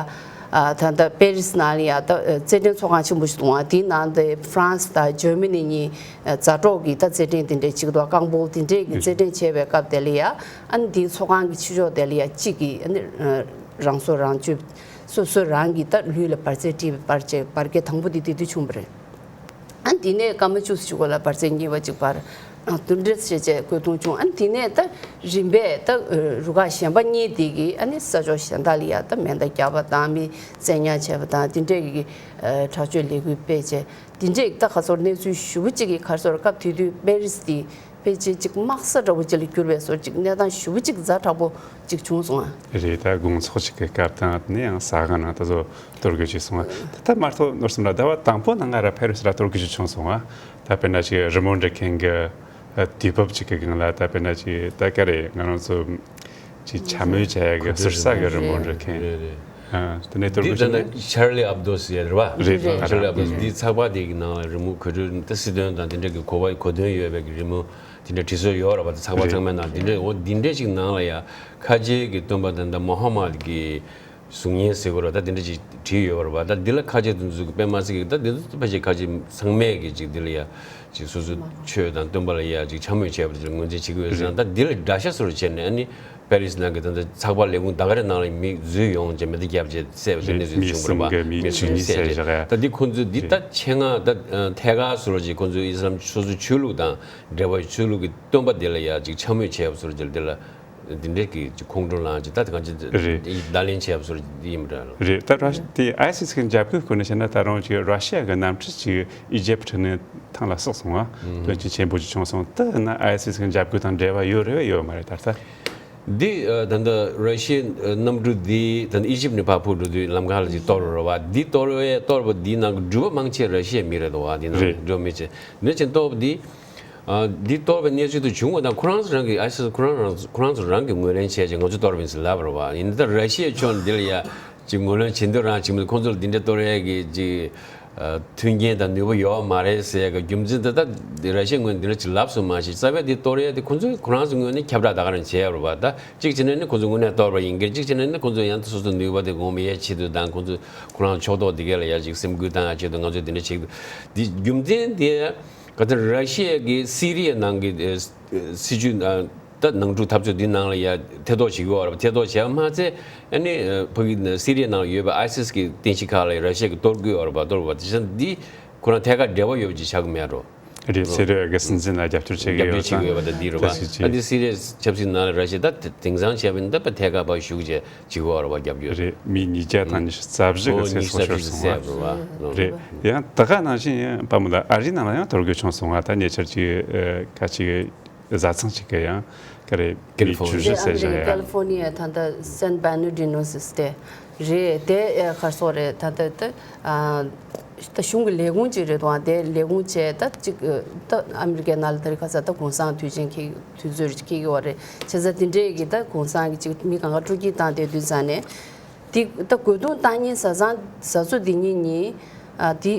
ད་ད་པེ་རིས་ནང་ལ་ཡ་ད་རྩེད་འགྲན་ཚོགས་ཁང་ཆེན་པོ་ཞིག་འདུག་ཨ། འདིའི་ནང་དེ་ཧྥ་རན་སི་དང་ཇར་མ་ནི་གཉིས་མཛའ་གྲོགས་ཀྱི་ད་རྩེད་འགྲན་དེ་འདྲས་བྱེད་ཀྱི་འདུག་ཨ། རྐང་སྤོལ་དེ་འདྲས་ཀྱི་རྩེད་འགྲན་བྱས་པའི་སྐབས་དེ་ལ་ཡ་ཨ་ནི་འདིའི་ཚོགས་ཁང་གི་ཕྱི་ཕྱོགས་དེ་ལ་ཡ་གཅིག་གིས་ཨ་ནི་རང་སྲོག་རང་གཅོད། སོ་སོ་རང་གི་ད་ལུས་ལ་འབར་རྫས་སྤྲད་པའི་བར་བཅད་བར་བརྒལ་དང་པོ་དེ་དེ་དུས་བྱུང་བ་རེད། ཨ་ནི་དེ་ནས་སྐར་མ་བཅུ་ཙམ་ཞིག་འགོར་ལ་འབར་རྫས་གཉིས་པ་གཅིག་འབར། ཨ་དེ་འདྲ་བྱས་བྱས་རྒོལ་རྡུང་བྱུང་། ཨ་ནི་དེ་ནས་ད་རིམ་པས་ད་རུ་ཁག་གཞན་པ་གཉིས་དེ་གིས་ཨ་ནི་ས་ཕྱོགས་གཞན་དག་ལ་ཡ་ད་མེ་མདའ་བརྒྱབ་པ་དང་མི་བཙན་ཉར་བྱས་པ་དང་དེ་འདྲས་ཀྱི་དྲག་སྤྱོད་ལས་འགུལ་སྤེལ་བྱས་དེ་འདྲས་ད་ག་ཚོད་གནས་ཚུལ་ཞེ་པོ་གཅིག་གི་ག་རེ་ཟེར་སྐབས་དེ་དུས་པེ་རིས་དེ། ཕལ་ཆེར་གཅིག་དམག་ས་འདྲ་བོ་ཅིག་ལ་གྱུར་བའི་བཟོ་ཅིག་གནས་སྟངས་ཞེ་པོ་ཅིག་ཛ་དྲག་པོ་ཅིག་བྱུང་སོང་ཨ། རེད། ད་དགོང་ཚོགས་ཅིག་གི་སྐབས་དང་དེ་ནས་ཡང་ཟ་ཁང་ནང་ད་གཟོད་གཏོར་རྒོལ་བྱས་སོང་ཨ། ད་ལྟ་མ་གཏོགས་ནོར་སེམས་ལ་ཟླ་བ་དང་པོ་ནང་ང་ར་ཕ་རི་སི་ལ་གཏོར་རྒོལ་ཅིག་བྱུང་སོང་ཨ། ད་དཔེར་ན་ཅིག་རི་མོ་འབྲི་མཁན་གྱི་དུས་བབ་ཅིག་གི་སྒང་ལ་ད་དཔེར་ན་ཅིག་ད་ག་རེ་ང་རང་ཚོ་ཅིག་འཕྱ་སྨོད་བྱ་ཡ་གི་ཟུར་ཟ་གི་རི་མོ་འབྲི་མཁན། རེད་རེད། ཨ་དེ་ནས་གཏོར་རྒོལ་བྱས་ནས། ཤར་ལི་ཨབ་དོ་ཟེར་རེད་བ། རེད། ཤར་ལི་ཨབ་དོ་འདི་ཚགས་པར་དེ་གི་ནང་ལ་རི་མོ་གོ་སྒྲིག་ད་སྲིད་དོན་དང་དེ་འདྲ་གི་གོ་བ་གོ་དོན་ཡོད་པའི་གི་རི་མོ་དེ་འདྲ་བྲིས་སྲོལ་ཡོད་རེད་བ། ད་ཚགས་པར་ཚང་མའི་ནང་དེ་འདྲ་འོ་དེ་འདྲ་ཅིག་ནང་ལ་ཡ་ཁ་ཆེ་གི་སྟོན་པ་དང་ད་མོ་ཧ་མད་གི་གཟུགས་བརྙན་ཟེར་དགོས་རེད་བ། ད་དེ་འདྲ་ཅིག་བྲིས་ཡོད་རེད་བ། ད་འདི་ལ་ཁ་ཆེ་དེ་ཚོ་གི་དཔེ་མ་སྲིད་གི་ད་དེ་ཚོ་ཕལ་ཆེར་ཁ་ཆེ་ཚང་མས་གི་ཅིག་འདི་ལ་ཡ་ཅིག་སོ་སོའི་ཆོས་དང་སྟོན་པ་ལ་ཡ་ཅིག་འཕྱ་སྨོད་བྱས་པ་དེ་ངོས་འཛིན་བྱེད་ཀྱི་ཡོད་ཟེར་ན། ད་འདི་ལ་དགྲ་ཤ་སོར་བྱས་ནས་ཨ་ནི། པེ་རིས་ནང་གི་ད་ལྟ་ཚགས་པར་ལས་ཁུངས་ད་ག་རེ་ནང་ལ་མི་འཛུལ་ཡོང་བྱས་མེ་མདའ་བརྒྱབ་བྱས་བསད་པ་དེ་གནས་ཚུལ་བྱུང་བ་རེད་བ། མི་གསུམ་གྱི་མི་གསུམ་གཉིས་བསད་བྱས་རེད། ད་འདི་ཁོང་ཚོས་འདི་ད་ཆེད་མངགས་ད་ཐད་ཀར་བཟོ་འདྲ་ཅིག་ཁོང་ཚོས་ཨི་སི་ལམ་སོ་སོའི་ཆོས་ལུགས་དང་འབྲེལ་བ་ཆོས་ལུགས་ཀྱི་སྟོན་པ་དེ་ལ་ཡ་ཅིག་འཕྱ་སྨོད་བྱས་པ་བཟོ་འདྲ་ཅིག་ལ་དེ་འདྲའི་གི་ཅིག་ཁོང་ཁྲོ་ལངས་ཅིག་ད་དེ་གང་ཅི་བརྡ་ལན་བྱས་པ་བཟོ་འདྲ་འདི་ཡིན་པ་འདྲ། རེད། ད་ར་དེ་ཨའི་སི་སི་གི་འཇབ་རྒོལ་སྐོར་ནས་བཤད་ན་ད་རུང་ཅིག་ར་ཤི་ཡ་གི་གནམ་གྲུ་ཅིག་ཨི་ཇེབ་ནས་ཐང་ལ་བསགས་སོང་ང་། དོན་རྐྱེན་ཆེན་པོ་ཅིག་བྱུང་སོང་། དེ་ན་ཨའི་སི་སི་གི་འཇབ་རྒོལ་དང་འབྲེལ་བ་ཡོད་རེད་བས་ཡོད་མ་རེད་ད་ལྟ། འདི་ཨ་ད་ལྟ་ར་ཤི་ཡའི་ཨ་གནམ་གྲུ་འདི་ད་ལྟ་ཨི་ཇིབ་ནས་ཕར་འཕུར་འགྲོ་དུས་ལམ་ཁ་ལ་ཅིག་གཏོར་རོ་བ། འདི་གཏོར་བའི་གཏོར་བ་འདིའི་ནང་གི་འགྲུལ་པ་མང་ཆེ་ར་ཤི་ཡའི་མི་རེད་འདུག་བ། འདི་ནང་རེད། འགྲོ་མི་ཆེ་འདི་ཆེན་གཏོར་བ་འདི་ཨ་འདི་གཏོར་བའི་གནས་ཚུལ་དུ་བྱུང་བ་དང་ཁོ་རང་ཚོ་རང་གི་ཨའི་སི་སི་ཁོ་རང་རང་ཁོ་རང་ཚོ་རང་གི་ངོས་ལེན་བྱས་ཅིག་ང་ཚོ་གཏོར་བ་ཡིན་ཟེར་ལབ་རོ་བ། ཡིན་ད་ར་ཤི་ཡའི་ཕྱོགས་འདི་ལ་ཡ་ཅིག་ངོས་ལེན་བྱེད་འདོད་རང་བྱེད་མི་འདུག་ཁོང་ཚོ་ལ་འདི་འདྲ་གཏོར་ཡས་ཀྱི་ཅིག་མཐུན་རྐྱེན་དང་ནུས་པ་ཡོད་མ་རེད་ཟེར་གི་རྒྱུ་མཚན་དེ་ད་ར་ཤི་ཡའི་ངོས་ནས་འདི་འདྲ་ཅིག་ལབ་སོང་མ་གཞི་རྩ་བའི་འདི་གཏོར་ཡས་དེ་ཁོང་ཚོས་ཁོ་རང་ཚོའི་ངོས་ནས་ཁྱབ་བསྒྲགས་ད་ག་རང་བྱས་ཡོད་རེད་བ། ད་གཅིག་བྱས་ན་ནི་ཁོང་ཚོ་དངོས་གནས་གཏོར་བ་ཡིན་གི་གཅིག་བྱས་ན་ནི་ཁོང་ཚོ་ཡང་སོ་སོ་ནུས་པ་དེ་གོང་མི་ཡས་ཆེད་དུ་དང་ཁོང་ཚོ་ཁོ་རང་ཕྱོགས་གཏོགས་དེ་གས་ལ་ཡ་ཅིག་སེམས་འགུལ་བཏང་ཡ་ཆེད་དུ་ང་ཚོས་འདི་འདྲ་བྱེད་ཀྱི་འདུག་འདི་རྒྱུ་མཚན་དེ་ག་ཚོད་ར་ཤི་ཡ་གི་སི་རི་ཡའི་ནང་གི་སྲིད་ཇུས་ད་ནང་འཁྲུག་འཐབ་རྩོད་འདི་ནང་ལ་ཡ་ཐེ་གཏོགས་བྱེད་ཀྱི་ཡོད་རེད་བ། ཐེ་གཏོགས་བྱས་པ་མ་ཚད་ཨ་ནི་ཕ་གི་སི་རི་ཡའི་ནང་ལ་ཡོད་པའི་ཨའི་སི་སི་གི་རྟེན་གཞི་ཁག་ལ་ར་ཤི་ཡ་གི་གཏོར་རྒོལ་ཡོད་རེད་བ། གཏོར་བ་དེ་ཚོ་འདི་ཁོ་རང་ཐད་ཀར་འབྲེལ་བ་ཡོད་པ་ཅིག་ཆགས་ཀྱི་མེད་འགྲོ། རེད། སི་རི་ཡ་གི་སྲིད་འཛིན་ལ་རྒྱབ་སྐྱོར་བྱེད་ཀྱི་རྒྱབ་ཡོད་སྐྱོར་བྱེད་ཀྱི་ཡོད་པ་ད་འདི་རེད་བ། ད་ཅིག་ཅིག་ཨ་འདི་སི་རི་ཡ་ཆབ་སྲིད་ནང་ལ་ར་ཤི་ཡ་ད་དེང་སང་བྱས་པ་ཡིན་ད་པ་ཐད་ཀར་ཕར་ཞུགས་བྱས་བྱེད་ཀྱི་ཡོད་རེད་བ། རྒྱབ་སྐྱོར་རེད། མི་ཉིས་བརྒྱ་དང་ཉི་ཤུ་རྩ་བཞི་གི་ཚེ་སྲོག་ཤོར་སོང་བ་རེད། ཡང་ད་ག་ནང་བཞིན་ཡང་པ་མོ་ད་ཨ་རིའི་ནང་ལ་ཡང་གཏོར་རྒོལ་བྱུང་སོང་བ། ད་ཉེ་ཆར་གྱི་ཁ་ཅིག་བཟའ་ཚང་གཅིག་གི་ཡང་ག་རེ་མི་བཅུ་བཞི་བསད་བཞག་ཡ། ཀ་ལི་ཧྥོར་ནི་ཡ་ད་ལྟ་སན་བྷར་ནར་ཌི་ནོ་ཟེར་དེ་རེད། དེ་གར་སོགས་རེད། ད་ལྟ་དེ་ད་གཞུང་གི་ལས་ཁུངས་ཅིག་རེད་དོ། དེ་ལས་ཁུངས་བྱས་ད་གཅིག་ད་ཨ་མི་རི་ཀའི་ནང་ལ་ད་རེས་ཁ་ས་ད་གུང་སེང་དུས་ཆེན་འཁེལ་དུས་ཚོད་འཁེལ་གི་ཡོད་རེད། བྱས་ཙང་དེ་འདྲས་ཀྱི་ད་གུང་སེང་གི་ཅིག་མི་གང་ག་སྤྲོ་སྐྱིད་བཏང་བསྡད་དུས་ཙང་ནས་དེ་ད་རྒོལ་རྡུང་བཏང་ཉིན་བཟའ་ཚང་བཟའ་ཚོ་དེ་ཉིན་ཉིན་དེ།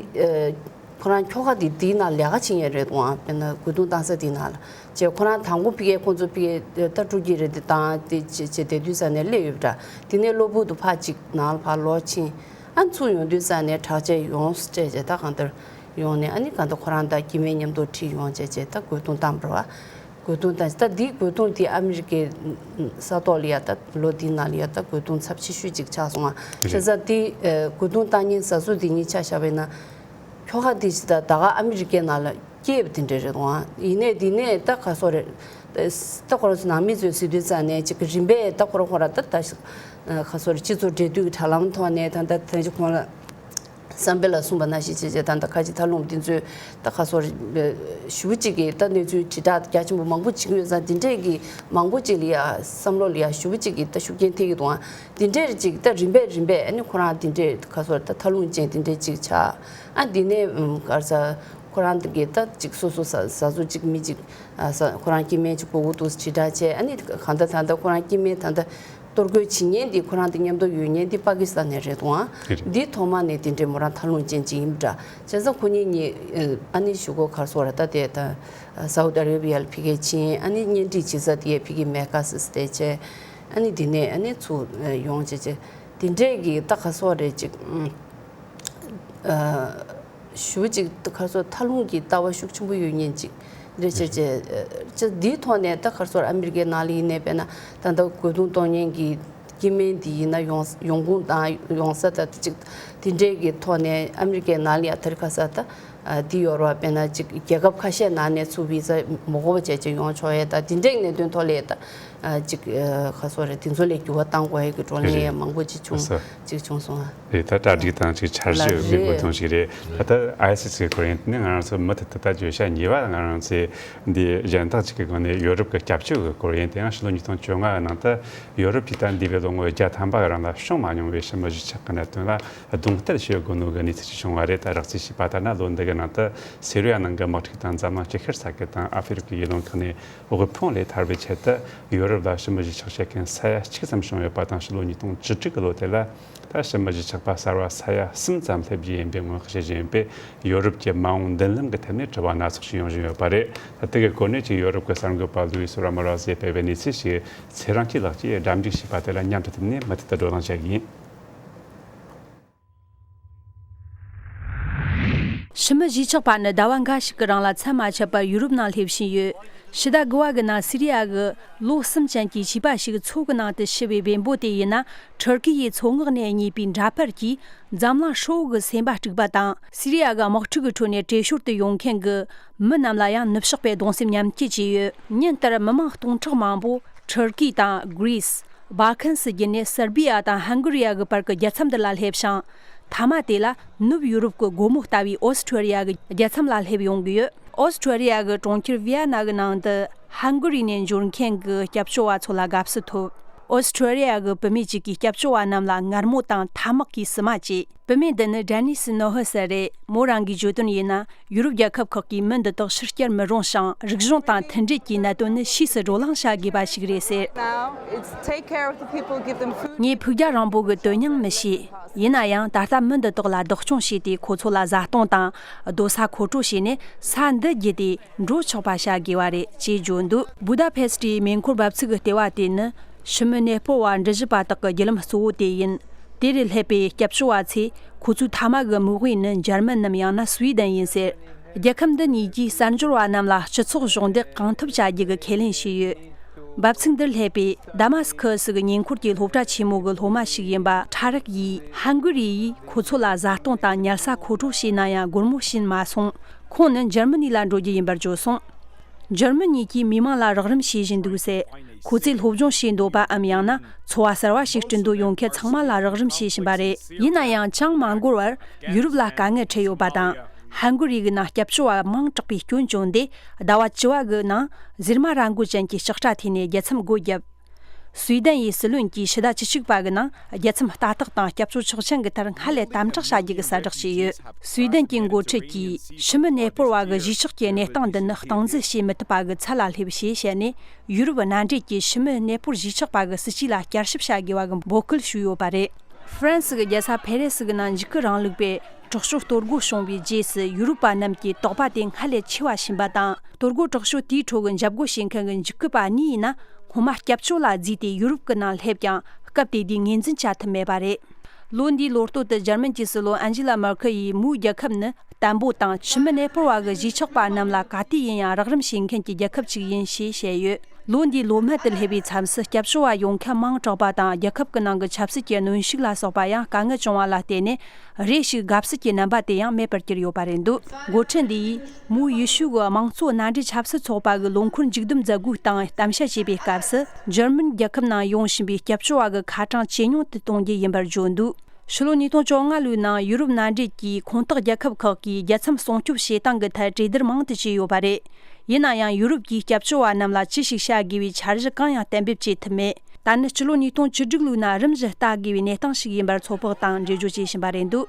ཁོ་རང་ཁྱོ་ག་དེ་དེའི་ནང་ལས་ཀ་བྱེད་མཁན་རེད་འདུག་ཨ། དཔེར་ན་རྒོལ་རྡུང་བཏང་ས་དེའི་ནང་ལ་བྱས་ཁོ་རང་དང་པོ་ཕ་གིའི་ཁོང་ཚོ་ཕ་གིའི་ལྟ་སྤྲོ་གི་རེད་དེ་བཏང་དེ་བྱས་བྱས་བསྡད་དུས་ཙང་ནས་སླེབས་ཡོད་པ་འདྲ། དེ་ནས་གློ་བུར་དུ་ཕར་ཅིག་ནང་ལ་ཕར་ལོག་ཕྱིན། ཨ་ཚུར་ཡོང་དུས་ཙང་ནས་དྲག་ཆས་ཡོངས་སུ་སྤྲད་བྱས་ད་གང་ལྟར་ཡོང་ནས་ཨ་ནི་གང་ལྟར་ཁོ་རང་དང་སྐྱེ་དམན་མཉམ་དུ་ཁྲིད་ཡོང་བྱས་བྱས་ད་རྒོལ་རྡུང་བཏང་པ་རེད་བ། རྒོལ་རྡུང་བཏང་ད་འདི་རྒོལ་རྡུང་དེ་ཨ་མི་རི་ཀའི་ས་ཐོག་ལ་ཡ་ད་ལོ་འདིའི་ནང་ལ་ཡ་ད་རྒོལ་རྡུང་ཚབས་ཆེ་ཤོས་ཅིག་ཆགས་སོང་བ། བྱས་ཙང་དེ་རྒོལ་རྡུང་བཏང་ཉིན་གཟའ་ཟུར་དེ་ཉིན་ཆ་བཞག་པ་ཡིན་ན། ཁྱོ་ག་དེ་ཅི་ད་ད་ག་ཨ་མི་རི་ཀའི་ནང་ལ་སྐྱེས་པ་དེ་འདྲ་རེད་འདུག་ཨ། ཡིན་ནའི་དེ་ནས་ད་ག་སོ་རེད། ད་ཁོ་རང་ཚོ་ནང་མི་ཚོས་ཟེར་དུས་ཙང་ནས་ཅིག་གི་རིམ་པས་ད་ཁོ་རང་ཁོ་རང་ད་ད་ག་སོ་རེད། སྤྱི་ཚོགས་འབྲེལ་མཐུད་ཀྱི་དྲ་ལམ་ཐོག་ནས་ད་ད་ད་ཅིག་ཁོང་ལ་ བསམ་འཕེལ་ལགས་གསུངས་པ་ནང་བཞིན་བྱས་བྱས་ད་ལྟ་ཁ་ཆེ་མཐའ་ལྷུང་འདི་ཚོའི་ད་ཁ་སོར་ཞུ་གཅིག་གི་ད་གནས་ཚུལ་དྲིལ་བསྒྲགས་རྒྱ་ཆེན་པོ་མང་པོ་བྱེད་ཀྱི་ཡོད་ཙང་འདི་འདྲས་ཀྱི་མང་པོ་ཅིག་ལ་ཡ་བསམ་བློ་ལ་ཡ་ཞུ་གཅིག་གི་ད་ཤུགས་རྐྱེན་ཐེབས་ཀྱི་འདུག་ཨ་འདི་འདྲས་ཅིག་ད་རིམ་པས་རིམ་པས་ཨ་ནི་ཁོ་རང་འདི་འདྲས་ཁ་སོར་ད་མཐའ་ལྷུང་ཅན་འདི་འདྲས་ཅིག་ཆགས། ཨ་འདི་ནས་ག་རེ་ཟ་ཁོ་རང་གི་ད་ཅིག་སོ་སོ་ཟ་ཟ་ཟོ་ཅིག་མི་ཅིག་ཨ་ཟ་ཁོ་རང་སྐྱེ་དམན་ཅིག་དགོས་ཀྱི་འདུག་དྲིལ་བསྒྲགས་བྱས། ཨ་ནི་གང་ལྟར་ད་ལྟ་ཁོ་རང་སྐྱེ་དམན་ད་ལྟ་གཏོར་རྒོལ་བྱེད་མཁན་འདི་ཁོ་རང་དང་མཉམ་དུ་ཡོད་མཁན་འདི་པ་ཀི་སི་ཐན་ནས་རེད་འདུག་ཨང་། རེད། འདི་ཐོག་མ་ནས་དེ་འདྲའི་མོ་རང་མཐའ་ལྷུང་ཅན་ཅིག་ཡིན་པ་འདྲ། བྱས་ཙང་ཁོ་གཉིས་གཉིས་ཨ་ནི་ཞུ་སྒོ་ག་རེ་ཟེར་བ་རེད་ད་དེ་ད་སའུ་ཏི་ཨ་རེ་བི་ཡ་ལ་ཕ་གིར་ཕྱིན། ཨ་ནི་གཉེན་སྒྲིག་བྱེད་ས་དེ་ཕ་གིའི་མེ་ཀ་སི་དེ་བྱས། ཨ་ནི་འདི་ནས་ཨ་ནི་ཚུར་ཡོང་བྱས་བྱས་དེ་འདྲས་ཀྱི་ད་ག་རེ་ཟེར་བ་རེད་ཅིག་ཨ། ཞུ་ཅིག་ཁ་སོ་མཐའ་ལྷུང་གི་ལྟ་བ་ཤུགས་ཆེན་པོ་ཡོད་མཁན་ཅིག་རེད་བྱས་བྱས་ཅིག་འདིའི་ཐོག་ནས་ད་ཁ་སོར་ཨ་མི་རི་ཀའི་ནང་ལ་ཡིན་ནའི་དཔེར་ན་ད་ལྟ་རྒོལ་རྡུང་གཏོང་མཁན་གྱི་སྐྱེ་དམན་འདི་ཡིན་ན་ཡོང་ཡོང་ཁུངས་དང་ཡོང་ས་ད་ཅིག་དེ་འདྲས་ཀྱི་ཐོག་ནས་ཨ་མི་རི་ཀའི་ནང་ལ་ཡ་ཐར་ཁ་ས་ད་འདི་ཡོད་རེད་བ། དཔེར་ན་ཅིག་རྒྱལ་ཁབ་ཁ་ཤས་ནང་ནས་ཚུར་བི་ཟ་མ་དགོས་པ་བྱས་བྱས་ཡོང་ཆོག་ཡས་ད་དེ་འདྲས་གནད་དོན་ཐོག་ལ་ཡ་ད་ཅིག་ཁ་སོར་རེད་དེ་ཚོ་ལ་འགྱུར་བ་གཏང་དགོས་ཡས་ཀྱི་བགྲོ་གླེང་ཡ་མང་པོ་ཅིག་བྱུང་། ཅིག་བྱུང་སོང་ཨ། རེད། ད་གྲ་སྒྲིག་དང་ཅིག་འཆར་གཞི་ལ་མེད་པ་རེད། དོན་ཞིག་རེད། ད་ལྟ་ཨའི་སི་སི་གི་སྐོར་ཡིན་དེ་ནས་ང་རང་ཚོ་མུ་མཐུད་དུ་ད་བརྗོད་བྱ་གཉིས་པ་ང་རང་ཚོས་འདི་གཞན་དག་ཅིག་གི་སྒང་ནས་ཡོ་རོབ་ཀྱི་སྐྱབས་བཅོལ་གྱི་སྐོར་ཡིན། དེ་ཡང་ཕྱི་ལོ་ཉིས་སྟོང་བཅོ་ལྔ་གི་ནང་དུ་ཡོ་རོབ་ཀྱིས་ད་འདས་པའི་ལོ་ངོ་བརྒྱ་ཐམ་པ་གི་རིང་ལ་བྱུང་མ་མྱོང་བའི་ཕྱི་མི་གཞིས་ཆགས་ཀྱི་གནད་དོན་ལ་རྡུང་རྡེག་བྱེད་དགོས་ནོ་གི་གནས་ཚུལ་ཞིག་བྱུང་བ་རེད། ད་རགས་ཚུལ་ཞིག་པ་ལྟར་ན་ལོ་འདི་གི་ནང་དུ་སི་རི་ཡ་ནང་གི་དམག་འཁྲུག་དང་འཛམ་གླིང་ཅིག་ཤར་ས་ཁུལ་དང་ཨ་ཧྥེ་རི་ཁའི་ཡུལ་ལུང་ཁག་ནས་དབུལ་ཕོངས་ལས་ཐར་བའི་ཆེད་དུ་ཡོ་རོབ་ལ་ཕྱི་མི་གཞིས་ཆགས་བྱེད་མཁན་ས་ཡ་གཅིག་ཙམ་བྱུང་ཡོད་པ་དང་། ཕྱི་ལོ་ཉིས་སྟོང་བཅུ་དྲུག་གི་ལོ་དེ་ལ་ད་ཕྱི་མི་གཞིས་ཆགས་པ་གསར་བ་ས་ཡ་གསུམ་ཙམ་སླེབས་རྒྱུ་ཡིན་པའི་སྔོན་དཔག་བྱེད་བཞིན་ཡོད་པས། ཡོ་རོབ་ཀྱི་མ་འོངས་མདུན་ལམ་གྱི་ཐད་ནས་དྲི་བ་སྣ་ཚོགས་ཤིག་ཡོང་བཞིན་ཡོད་པ་རེད། ད་དེ་གི་སྐོར་ནས་ཅིག་ཡོ་རོབ་ཀྱི་གསར་འགོད་པ་ལུའི་སི་ར་མོ་རོ་ཟས་སྤེལ་བའི་གནས་ཚུལ་ཞིག་ཚེ་རིང་སྐྱིད་ལགས་ཀྱིས་སྒྲ་འཇུག་བྱས་པ་དེ་ལ་མཉམ་དུ་བསྟུན་ནས་མུ་མཐུད་དུ་བགྲོ་གླེང་བྱ་གི་ཡིན། ཕྱི་མི་གཞིས་ཆགས་པ་ནི་ཟླ་བ་འགའ་ཞིག་གི་རིང་ལ་མཚམས་མ་ཆད་པར་ཡུ་རོབ་ནང་སླེབས་བཞིན་ཡོད། ཕྱི་ཟླ་དགུ་བ་གི་ནང་སི་རི་ཡ་གི་ལོ་གསུམ་ཅན་གྱི་བྱིས་པ་ཞིག་མཚོ་གི་ནང་དུ་ཤི་བའི་བེམ་པོ་དེ་ཡིན་ན། ཐུར་ཀི་ཡི་མཚོ་ངོགས་ནས་རྙེད་པའི་འདྲ་པར་གྱིས་འཛམ་གླིང་ཧྲིལ་བོ་གི་སེམས་པ་དཀྲུགས་པ་དང་། སི་རི་ཡ་གི་དམག་འཁྲུག་གི་ཁྲོད་ནས་བྲོས་བྱོལ་དུ་ཡོང་མཁན་གྱི་མི་རྣམས་ལ་ཡང་ནུབ་ཕྱོགས་པས་གདུང་སེམས་མཉམ་སྐྱེད་བྱས་ཡོད། ཉིན་ལྟར་མི་མང་སྟོང་ཕྲག་མང་པོ་ཐུར་ཀི་དང་གྷི་རི་སི། སྦ་ཁན་སི་བརྒྱུད་ནས་སར་བི་ཡ་དང་ཧང་གུ་རི་ཡ་གི་བར་གྱི་རྒྱལ་མཚམས་འདི་ལ་སླེབས་ཤིང་། མཐའ་མ་དེ་ལ་ནུབ་ཡུ་རོབ་ཀྱི་སྒོ་མོ་ལྟ་བུའི་ཨོ་སི་ཁྲུ་ལི་ཡ་གི་རྒྱལ་མཚམས་ལ་སླེབས་ཡོང་གི་ཡོད། ཨོ་སི་ཁྲུ་ལི་ཡ་གི་གྲོང་ཁྱེར་ཝི་ཡ་ན་གི་ནང་དུ་ཧང་གུ་རི་ནས་འབྱོར་མཁན་གྱི་སྐྱབས་བཅོལ་བ་ཚོ་ལ་དགའ་བསུ་ཐོབ། ཨོ་སི་ཁྲུ་ལི་ཡ་གི་བུད་མེད་ཅིག་གིས་སྐྱབས་བཅོལ་བ་རྣམས་ལ་ངར་མོ་དང་ཐ་མག་གིས་བསུ་མ་བྱས། བུད་མེད་འདི་ནི་ཌེ་ནི་སི་ནོ་ཧི་སེ་རེད། མོ་རང་གིས་བརྗོད་དོན་ཡིན་ན། ཡུ་རོབ་རྒྱལ་ཁབ་ཁག་གིས་མི་འདི་དག་ཕྱིར་བསྐྱར་མི་རུང་ཞིང་། རིག་གཞུང་དང་མཐུན་སྒྲིལ་གྱི་གནད་དོན་ནི་ཕྱིས་སུ་བགྲོ་གླེང་བྱ་དགོས་པ་ཞིག་རེད་ཟེར། Now, it's take care of the people, give them food. ངས་ཕུགས་རྒྱང་རིང་པོ་གི་དོན་སྙིང་མི་ཤེས། ཡིན་ན་ཡང་ད་ལྟ་མི་འདི་དག་ལ་བདག་སྐྱོང་བྱས་ཏེ། ཁོ་ཚོ་ལ་བཟའ་བཏུང་དང་སྡོད་ས་མཁོ་སྤྲོད་བྱས་ནས། ས་འདི་བརྒྱུད་དེ་འགྲོ་ཆོག་པ་བྱ་དགོས་པ་རེད་ཅེས་བརྗོད་འདུག་བུ་དཱ་ཕེ་སི་ཏིའི་མེ་འཁོར་འབབ་ཚིགས་ཀྱི་ལྟེ་བ་དེ་ནི། ཕྱི་མི་གནས་སྤོར་བ་འདྲི་ཞུ་བ་དག་གི་བརྒྱུད་ལམ་གཙོ་བོ་དེ་ཡིན། དེ་རུ་སླེབས་པའི་སྐྱབས་བཅོལ་བ་ཚོས་ཁོ་ཚོའི་མཐའ་མ་གི་དམིགས་ཡུལ་ནི་འཇར་མན་ནམ་ཡང་ན་སུའེ་ཏེན་ཡིན་ཟེར། རྒྱལ་ཁབ་འདི་གཉིས་ཀྱིས་གསར་འབྱོར་བ་རྣམས་ལ་སྤྱི་ཚོགས་གཞོགས་འདེགས་གང་ཐུབ་བྱ་རྒྱུ་གི་ཁས་ལེན་བྱས་ཡོད། འབབ་ཚིགས་འདིར་སླེབས་པའི་དཱ་མཱ་སི་ཁི་སི་གི་ཉེ་འཁོར་གྱི་སློབ་གྲྭ་ཆེན་མོ་གི་སློབ་མ་ཞིག་ཡིན་པ་ཁྲ་རག་ཡིས། ཧན་གུ་རི་ཡིས་ཁོ་ཚོ་ལ་བཟའ་བཏུང་དང་ཉལ་ས་མཁོ་སྤྲོད་བྱས་ན་ཡང་སྒོར་མོ་བྱིན་མ་སོང་། ཁོང་ནི་འཇར་མ་ནི་ལ་འགྲོ་རྒྱུ་ཡིན་པར་བརྗོད་སོང་། འཇར་མ་ནི་གྱིས་མི་མང་ལ་རོགས་རམ་བྱེད་བཞིན་འདུག་ཟེར། ཁོ་ཚོས་སློབ་སྦྱོང་བྱེད་འདོད་པའམ་ཡང་ན་འཚོ་བ་གསར་བ་ཞིག་སྐྲུན་འདོད་ཡོད་མཁན་ཚང་མ་ལ་རོགས་རམ་བྱེད་བཞིན་པ་རེད། ཡིན་ན་ཡང་ཅང་མ་འགོར་བར་ཡུ་རོབ་ལ་དཀའ་ངལ་འཕྲད་ཡོད་པ་དང་། ཧན་གུ་རི་གི་ནང་སྐྱབས་བཅོལ་བ་མང་དྲགས་པའི་སྐྱོན་བྱུང་སྟེ། ཟླ་བ་བཅུ་བ་གི་ནང་ཟེར་མ་ར་མགོ་ཅན་གྱི་ལྕགས་རྟ་འཐེན་ནས་རྒྱལ་མཚམས་སྒོ་བརྒྱབ། སུའེ་ཏེན་ཡི་སྲིད་བློན་གྱིས་ཕྱི་ཟླ་བཅུ་གཅིག་པ་གི་ནང་རྒྱལ་མཚམས་ལྟ་རྟོག་དང་སྐྱབས་བཅོལ་ཆོག་མཆན་གྱི་ཐད་སྔར་ལས་དམ་དྲག་བྱ་རྒྱུ་གི་གསལ་བསྒྲགས་བྱས་ཡོད། སུའེ་ཏེན་གྱི་འགོ་ཁྲིད་ཀྱིས་ཕྱི་མི་གནས་སྤོར་བ་གི་གཞིས་ཆགས་ཀྱི་གནས་སྟངས་འདི་ནི་སྟངས་འཛིན་བྱེད་མི་ཐུབ་པ་གི་ཚད་ལ་སླེབས་ཞེས་བཤད་ནས། ཡུ་རོབ་མནའ་འབྲེལ་གྱིས་ཕྱི་མི་གནས་སྤོར་གཞིས་ཆགས་པ་གི་སྲིད་ཇུས་ལ་བསྐྱར་ཞིབ་བྱ་དགོས་པ་གི་འབོད་སྐུལ་ཞུས་ཡོད་པ་རེད། ཧྥ་རན་སི་གི་རྒྱལ་ས་ཕེ་རེ་སི་གི་ནང་འཇིགས་སྐུལ་རིང་ལུགས་པས་དྲག་སྤྱོད་གཏོར་རྒོལ་བྱུང་བའི་རྗེས་སུ། ཡུ་རོབ་པ་རྣམས་ཀྱི་དོགས་པ་དེ་སྔར་ལས་ཆེ་བ་ཕྱིན་པ་དང་། གཏོར་རྒོལ་དྲག་སྤྱོད་དེའི་ཁྲོད་ཀྱི་འཇབ་རྒོལ་བྱེད་མཁན་གྱི་འཇིགས་སྐུལ་པ་གཉིས་ཡིན་ན། སྔོན་མ་སྐྱབས་བཅོལ་ལ་བརྫུས་ཏེ་ཡུ་རོབ་ཀྱི་ནང་སླེབས་ཀྱང་། སྐབས་དེ་དུས་ངོས་འཛིན་བྱ་ཐུབ་མེད་པ་རེད། ལོ་འདིའི་ལོ་སྟོད་དུ་འཇར་མན་གྱི་སྲིད་བློན་ཨན་ཇི་ལ་མར་ཁེལ་ཡིས། མོའི་རྒྱལ་ཁབ་ནི་བརྟན་པོ་དང་། ཕྱི་མི་གནས་སྤོར་བ་གི་གཞིས་ཆགས་པ་རྣམས་ལ་ག་དུས་ཡིན་ཡང་རོགས་རམ་བྱེད་མཁན་གྱི་རྒྱལ་ཁབ་ཅིག་ཡིན་ཞེས་བཤད་ཡོད། ལོ་འདིའི་ལོ་སྨད་དུ་སླེབས་པའི་མཚམས་སུ་སྐྱབས་བཅོལ་བ་ཡོང་མཁན་མང་དྲགས་པ་དང་། རྒྱལ་ཁབ་ཀྱི་ནང་གི་ཆབ་སྲིད་ཀྱི་གནོན་ཤུགས་ལ་སོགས་པ་ཡང་དཀའ་ངལ་བྱུང་བ་ལ་བརྟེན་ནས། རེ་ཞིག་དགའ་བསུ་གྱི་རྣམ་པ་དེ་ཡང་མེད་པར་གྱུར་ཡོད་པ་རེད་འདུག་འགོ་ཁྲིད་འདི་ཡིས་མོའི་ཡུལ་ཤུལ་གྱི་དམངས་གཙོ་མནའ་འབྲེལ་ཆབ་སྲིད་ཚོགས་པ་གི་ལོ་འཁོར་མཇུག་བསྡོམས་མཛད་སྒོའི་སྟེང་གཏམ་བཤད་བྱས་པའི་སྐབས་སུ། འཇར་མན་རྒྱལ་ཁབ་ནང་ཡོང་བཞིན་པའི་སྐྱབས་བཅོལ་བ་གི་ཁ་གྲངས་ཇེ་ཉུང་དུ་གཏོང་རྒྱུ་ཡིན་པར་བརྗོད་འདུག་ཕྱི་ལོ་ཉིས་སྟོང་བཅོ་ལྔ་ལོའི་ནང་ཡུ་རོབ་མནའ་འབྲེལ་གྱི་ཁོངས་གཏོགས་རྒྱལ་ཁབ་ཁག་གིས་རྒྱལ་མཚམས་སྲུང་སྐྱོབ་བྱེད་སྟངས་ཀྱི་ཐད་གྲོས་བསྡུར་མང་དུ་བྱས་ཡོད་པ་རེད། ཡིན་ན་ཡང་ཡུ་རོབ་ཀྱི་སྐྱབས་བཅོལ་བ་རྣམས་ལ་ཅི་ཞིག་བྱ་དགོས་པའི་འཆར་གཞི་གང་ཡང་གཏན་འབེབས་བྱེད་ཐུབ་མེད། ད་ནི་ཕྱི་ལོ་ཉིས་སྟོང་བཅུ་དྲུག་ལོའི་ནང་རིམ་བཞིན་ལྟ་དགོས་པའི་གནས་སྟངས་ཤིག་ཡིན་པར་ཚོད་དཔག་དང་འགྲེལ་བརྗོད་བྱེད་བཞིན་པ་རེད་འདུག་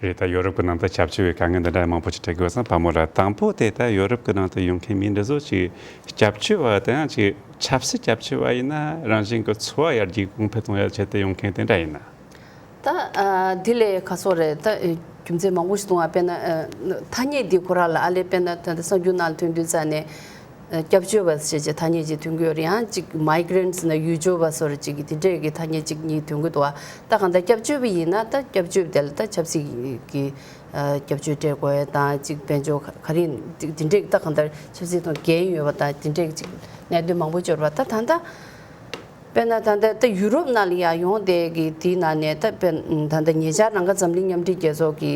རེད། ད་ཡོ་རོབ་ཀྱི་ནང་དུ་སྐྱབས་བཅོལ་བའི་དཀའ་ངལ་འདི་འདྲ་མང་པོ་ཞིག་འཕྲད་དགོས་ཙང་། བུ་མོ་ལགས། དང་པོ་དེ་ད་ཡོ་རོབ་ཀྱི་ནང་དུ་ཡོང་མཁན་མི་འདི་ཚོ་ཅིག་སྐྱབས་བཅོལ་བ་དང་ཅིག་ཆབ་སྲིད་སྐྱབས་བཅོལ་བ་ཡིན་ན། རང་བཞིན་གྱི་འཚོ་བ་ཡར་རྒྱས་གོང་འཕེལ་གཏོང་ཡ་ཆེད་དུ་ཡོང་མཁན་དེ་འདྲ་ཡིན་ན། ད་ཨ་འདི་ལས་ཁ་སོ་རེད། ད་རྒྱུ་མཚན་མང་པོ་ཞིག་འདུག་ཨ། དཔེར་ན་ཨ་ཐ་སྙད་འདི་ཁོ་རང་ལ་ཨ་ལས། དཔེར་ན་ད་ལྟ་གསར་འགྱུར་ནང་ཐོན་དུས་ཙ་ནས། སྐྱབས་བཅོལ་བ་ཞེས་བྱའི་ཐ་སྙད་ཅིག་ཐོན་གྱི་ཡོད་རེད། ཡང་ཅིག་མའི་གྷི་རེན་ཊི་ཟེར་ན་ཡུལ་སྐྱོར་བ་སོགས་རེད། ཅིག་གི་དེ་འདྲས་ཀྱི་ཐ་སྙད་ཅིག་གཉིས་ཐོན་གྱི་འདུག་བ། ད་གང་ལྟར་སྐྱབས་བཅོལ་བ་ཡིན་ན་ད་སྐྱབས་བཅོལ་བ་དེ་ལ་ད་ཆབ་སྲིད་ཀྱི་སྐྱབས་བཅོལ་སྤྲད་དགོས་ཡ་དང་། ཅིག་དཔལ་འབྱོར་ག་རེ་དེ་འདྲས་ཀྱི་ད་གང་ལྟར་ཆབ་སྲིད་དང་འགན་ཡོད་པ་དང་། དེ་འདྲས་ཀྱི་ཅིག་གནད་དོན་མང་པོ་འབྱོར་བ། ད་ད་ལྟ་དཔེར་ན་ད་ལྟ་ད་ཡུ་རོབ་ནང་ལ་ཡ་ཡོང་བསྡད་ཀྱི་དེའི་ནང་ནས། ད་དཔེར་ད་ལྟ་ཉེ་ཆར་ལམ་ཀ་འཛམ་གླིང་མཉམ་འབྲེལ་རྒྱལ་ཚོགས་ཀྱི་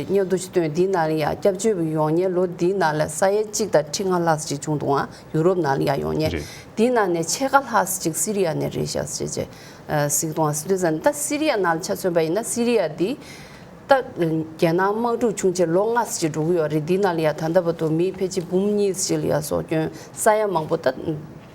སྙན་ཐོ་ཞིག་བཏོན། དེའི་ནང་ལ་ཡ་སྐྱབས་བཅོལ་བ་ཡོང་མཁན་ལོ་འདིའི་ནང་ལ་ས་ཡ་གཅིག་དང་ཁྲི་ལྔ་ལྷག་ཅིག་བྱུང་འདུག་ཨ། ཡུ་རོབ་ནང་ལ་ཡ་ཡོང་མཁན། རེད། དེའི་ནང་ནས་ཕྱེད་ཀ་ལྷག་ཅིག་སི་རི་ཡ་ནས་རེད་ཤག་ཟེར་བྱས་གཟིགས་འདུག་ཨ། སི་རི་ཡ་ནས། ད་སི་རི་ཡ་ནང་ལ་ཆ་མཚོན་པ་ཡིན་ན། སི་རི་ཡ་འདི་ད་རྒྱལ་ནང་དམག་འཁྲུག་བྱུང་བྱས་ལོ་ལྔ་ཙམ་ཅིག་འགྲོ་གི་ཡོད་རེད། འདི་ནང་ལ་ཡ་ད་ལྟ་བར་དུ་མི་ཕལ་ཆེར་འབུམ་གཉིས་ཙམ་ཅིག་ལ་ཡ་སྲོག་སྐྱོན་ས་ཡ་མང་པོ་ད་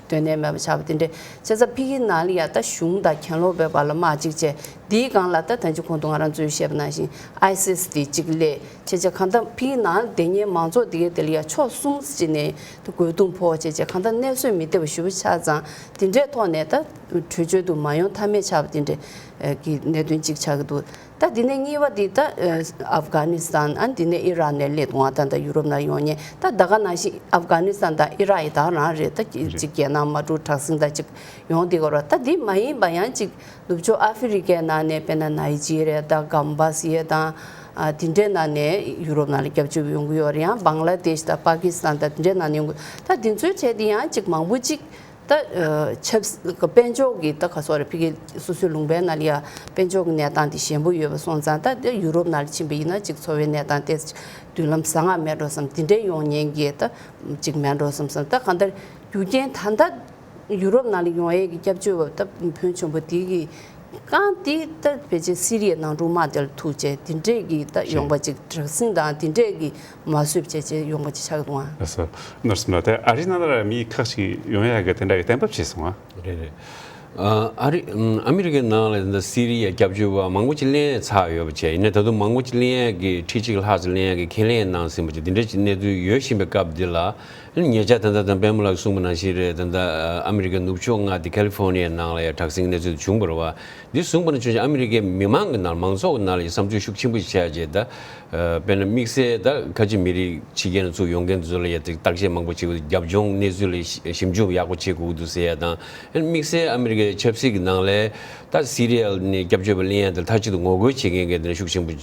དོན་གནས་མེད་པ་ཆགས་པ་དེ་འདྲས། བྱས་ཙང་ཕ་གིའི་ནང་ལ་ཡ་ད་གཞུང་དང་གྱེན་ལོག་པའི་བར་ལ་དམག་ཅིག་བྱས། འདིའི་སྒང་ལ་ད་ད་ཅི་གོང་དུ་ང་རང་ཚོས་བཤད་པ་ནང་བཞིན་ཨའི་སི་ཨེས་དེ་ཅིག་སླེབས་བྱས་བྱས། གང་ལྟར་ཕ་གིའི་ནང་ལ་བསྡད་མཁན་མང་ཚོགས་དེ་གའི་དེ་ལ་ཡ་ཕྱོགས་གསུམ་ཅིག་ནས་ད་རྒོལ་རྡུང་ཕོག་བྱས་བྱས། གང་ལྟར་གནས་སྲོལ་མི་བདེ་བ་ཞེ་པོ་ཆགས་ཙང་། དེ་འདྲའི་ཐོག་ནས་ད་བྲོས་བྱོལ་དུ་མ་ཡོང་ཐབས་མེད་ཆགས་པ་དེ་འདྲས་ཀྱི་གནད་དོན་ཅིག་ཆགས་ཀྱི་འདུག་ད་འདི་ནས་གཉིས་པ་འདི་ད་ཨ་ཨབ་གྷ་ནི་སི་ཐན། ཨ་འདི་ནས་ཨི་རག་ནས་སླེབས་འདུག་ཨ། ད་ད་ཡུ་རོབ་ནང་ཡོང་མཁན། ད་ད་ག་ནང་བཞིན་ཨབ་གྷ་ནི་སི་ཐན་དང་ཨི་རག་ཡི་ད་རང་རེད། ད་ཅིག་རྒྱལ་ནང་དམག་འཁྲུག་དྲག་ཟིང་ད་ཅིག་ཡོང་བསྡད་ཀྱི་ཡོད་རེད། ད་འདི་མ་ཡིན་པ་ཡང་ཅིག་ནུབ་ཕྱོགས་ཨ་ཧྥེ་རི་ཀའི་ནང་ནས། དཔེར་ན་ནའི་ཇི་རི་ཡ་དང་གམ་བྷ་སི་ཡ་དང་། ཨ་དེ་འདྲའི་ནང་ནས་ཡུ་རོབ་ནང་ལ་སྐྱབས་བཅོལ་ཡོང་གི་ཡོད་རེད། ཡང་བང་ལ་དེཤ་དང་པ་ཀི་སི་ཐན་དང་དེ་འདྲའི་ནང་ནས་ཡོང་གི། ད་དེ་ཚོའི་གྲས་དེ་ཡང་ཅིག་མང་པོ་ཅིག་ད་ཨ་ཆབ་སྲིད་དཔལ་འབྱོར་གྱི་ད་ག་སོགས་རེད། ཕ་གི་སོ་སོའི་ལུང་པའི་ནང་ལ་ཡ་དཔལ་འབྱོར་གྱི་གནས་སྟངས་དེ་ཞན་པོ་ཡོད་པ་སོང་ཙང་། ད་དེ་ཡུ་རོབ་ནང་ལ་ཕྱིན་པ་ཡིན་ན་ཅིག་འཚོ་བའི་གནས་སྟངས་དེ་མདུན་ལམ་བཟང་ང་མེད་འགྲོ་བསམ། དེ་འདྲའི་ཡོང་ཉེན་གྱི་ད་ཅིག་མེད་འགྲོ་བསམ་བསམ། ད་གང་ལྟར་རྒྱུ་རྐྱེན་ད་ལྟ་ཡུ་རོབ་ནང་ལ་ཡོང་ཡས་ཀྱི་སྐྱབས་བཅོལ་བ་ད་ཕོན་ཆེན་པོ་དེ་གི་རྐང་དེ་ད་ཕལ་ཆེར་སི་རི་ཡའི་ནང་འཁྲུག་དམག་དེ་ལ་ཐུག་བྱས། དེ་འདྲས་ཀྱི་ད་ཡོང་པ་ཅིག་དྲག་ཟིང་དང་དེ་འདྲས་ཀྱི་མ་བཟོད་བྱས་བྱས་ཡོང་པ་ཅིག་ཆགས་འདུག་ཨ། ལགས་སོ། ནོར་སིམ་ལགས། དེ་ཨ་རིའི་ནང་ལ་མི་ཁག་ཅིག་ཡོང་ཡག་གི་དེ་འདྲ་གི་གཏན་འབེབས་བྱས་སོང་ཨ། རེད་རེད། ཨ་ཨ་རི་ཨམ་ཨ་མི་རི་ཀའི་ནང་ལ་ད་སི་རི་ཡའི་སྐྱབས་བཅོལ་བ་མང་པོ་ཅིག་ལེན་ཚར་ཡོད་པ་བྱས། ཡིན་ནའི་ད་དུང་མང་པོ་ཅིག་ལེན་ཡག་གི། ཁྲི་གཅིག་ལྷག་ཙམ་ལེན་ཡག་གི་ཁས་ལེན་གནང་ཟིན་པ་ཅིག། དེ་འདྲ་ཅིག་གནས་ཚུལ་ཡོད་བཞིན་པའི་སྐབས་འདི་ལ། ཉེ་ཆར་ད་ལྟ་ད་པད་མ་ལགས་གསུངས་པ་ནང་བཞིན་རེད། ད་ལྟ་ཨ་མི་རི་ཀའི་ནུབ་ཕྱོགས་མངའ་སྡེ་ཁ་ལི་ཧྥོ་ནི་ཡའི་ནང་ལ་ཡང་དྲག་ཟིང་གནས་ཚུལ་བྱུང་བ་རེད་བ། འདི་བཟུང་བ་ནི་ཆུང་ཆུང་ཨ་མི་རི་ཀའི་མི་མང་གི་ནང་། མང་ཚོགས་ཀྱི་ནང་ལ་ཡང་བསམ་ཚུལ་ཤུགས་ཆེན་པོ་ཞིག་ཆགས་རྗེས། ད་ཨ་དཔེར་ན་དམིགས་བསལ་ད་ཁ་ཆེ་མི་རིགས་ཕྱི་རྒྱལ་ནས་ཚུར་ཡོང་མཁན་ཚོ་ལ་ཡང་ཅིག་བརྟག་དཔྱད་མང་པོ་བྱེད་དགོས་འདུག་རྒྱབ་ལྗོངས་གནས་ཚུལ་ལ་ཞིབ་འཇུག་ཡག་པོ་བྱེད་དགོས་འདུག་ཟེར་ཡ་དང་། དམིགས་བསལ་ཨ་མི་རི་ཀའི་ཆབ་སྲིད་ཀྱི་ནང་ལ་ད་སི་རི་ཡ་ནས་སྐྱབས་བཅོལ་བ་ལེན་ཡ་དེ་མཐའ་གཅིག་ཏུ་ངོ་རྒོལ་བྱེད་མཁན་གྱི་དེ་འདྲ་ཤུགས་ཆེན་པོ་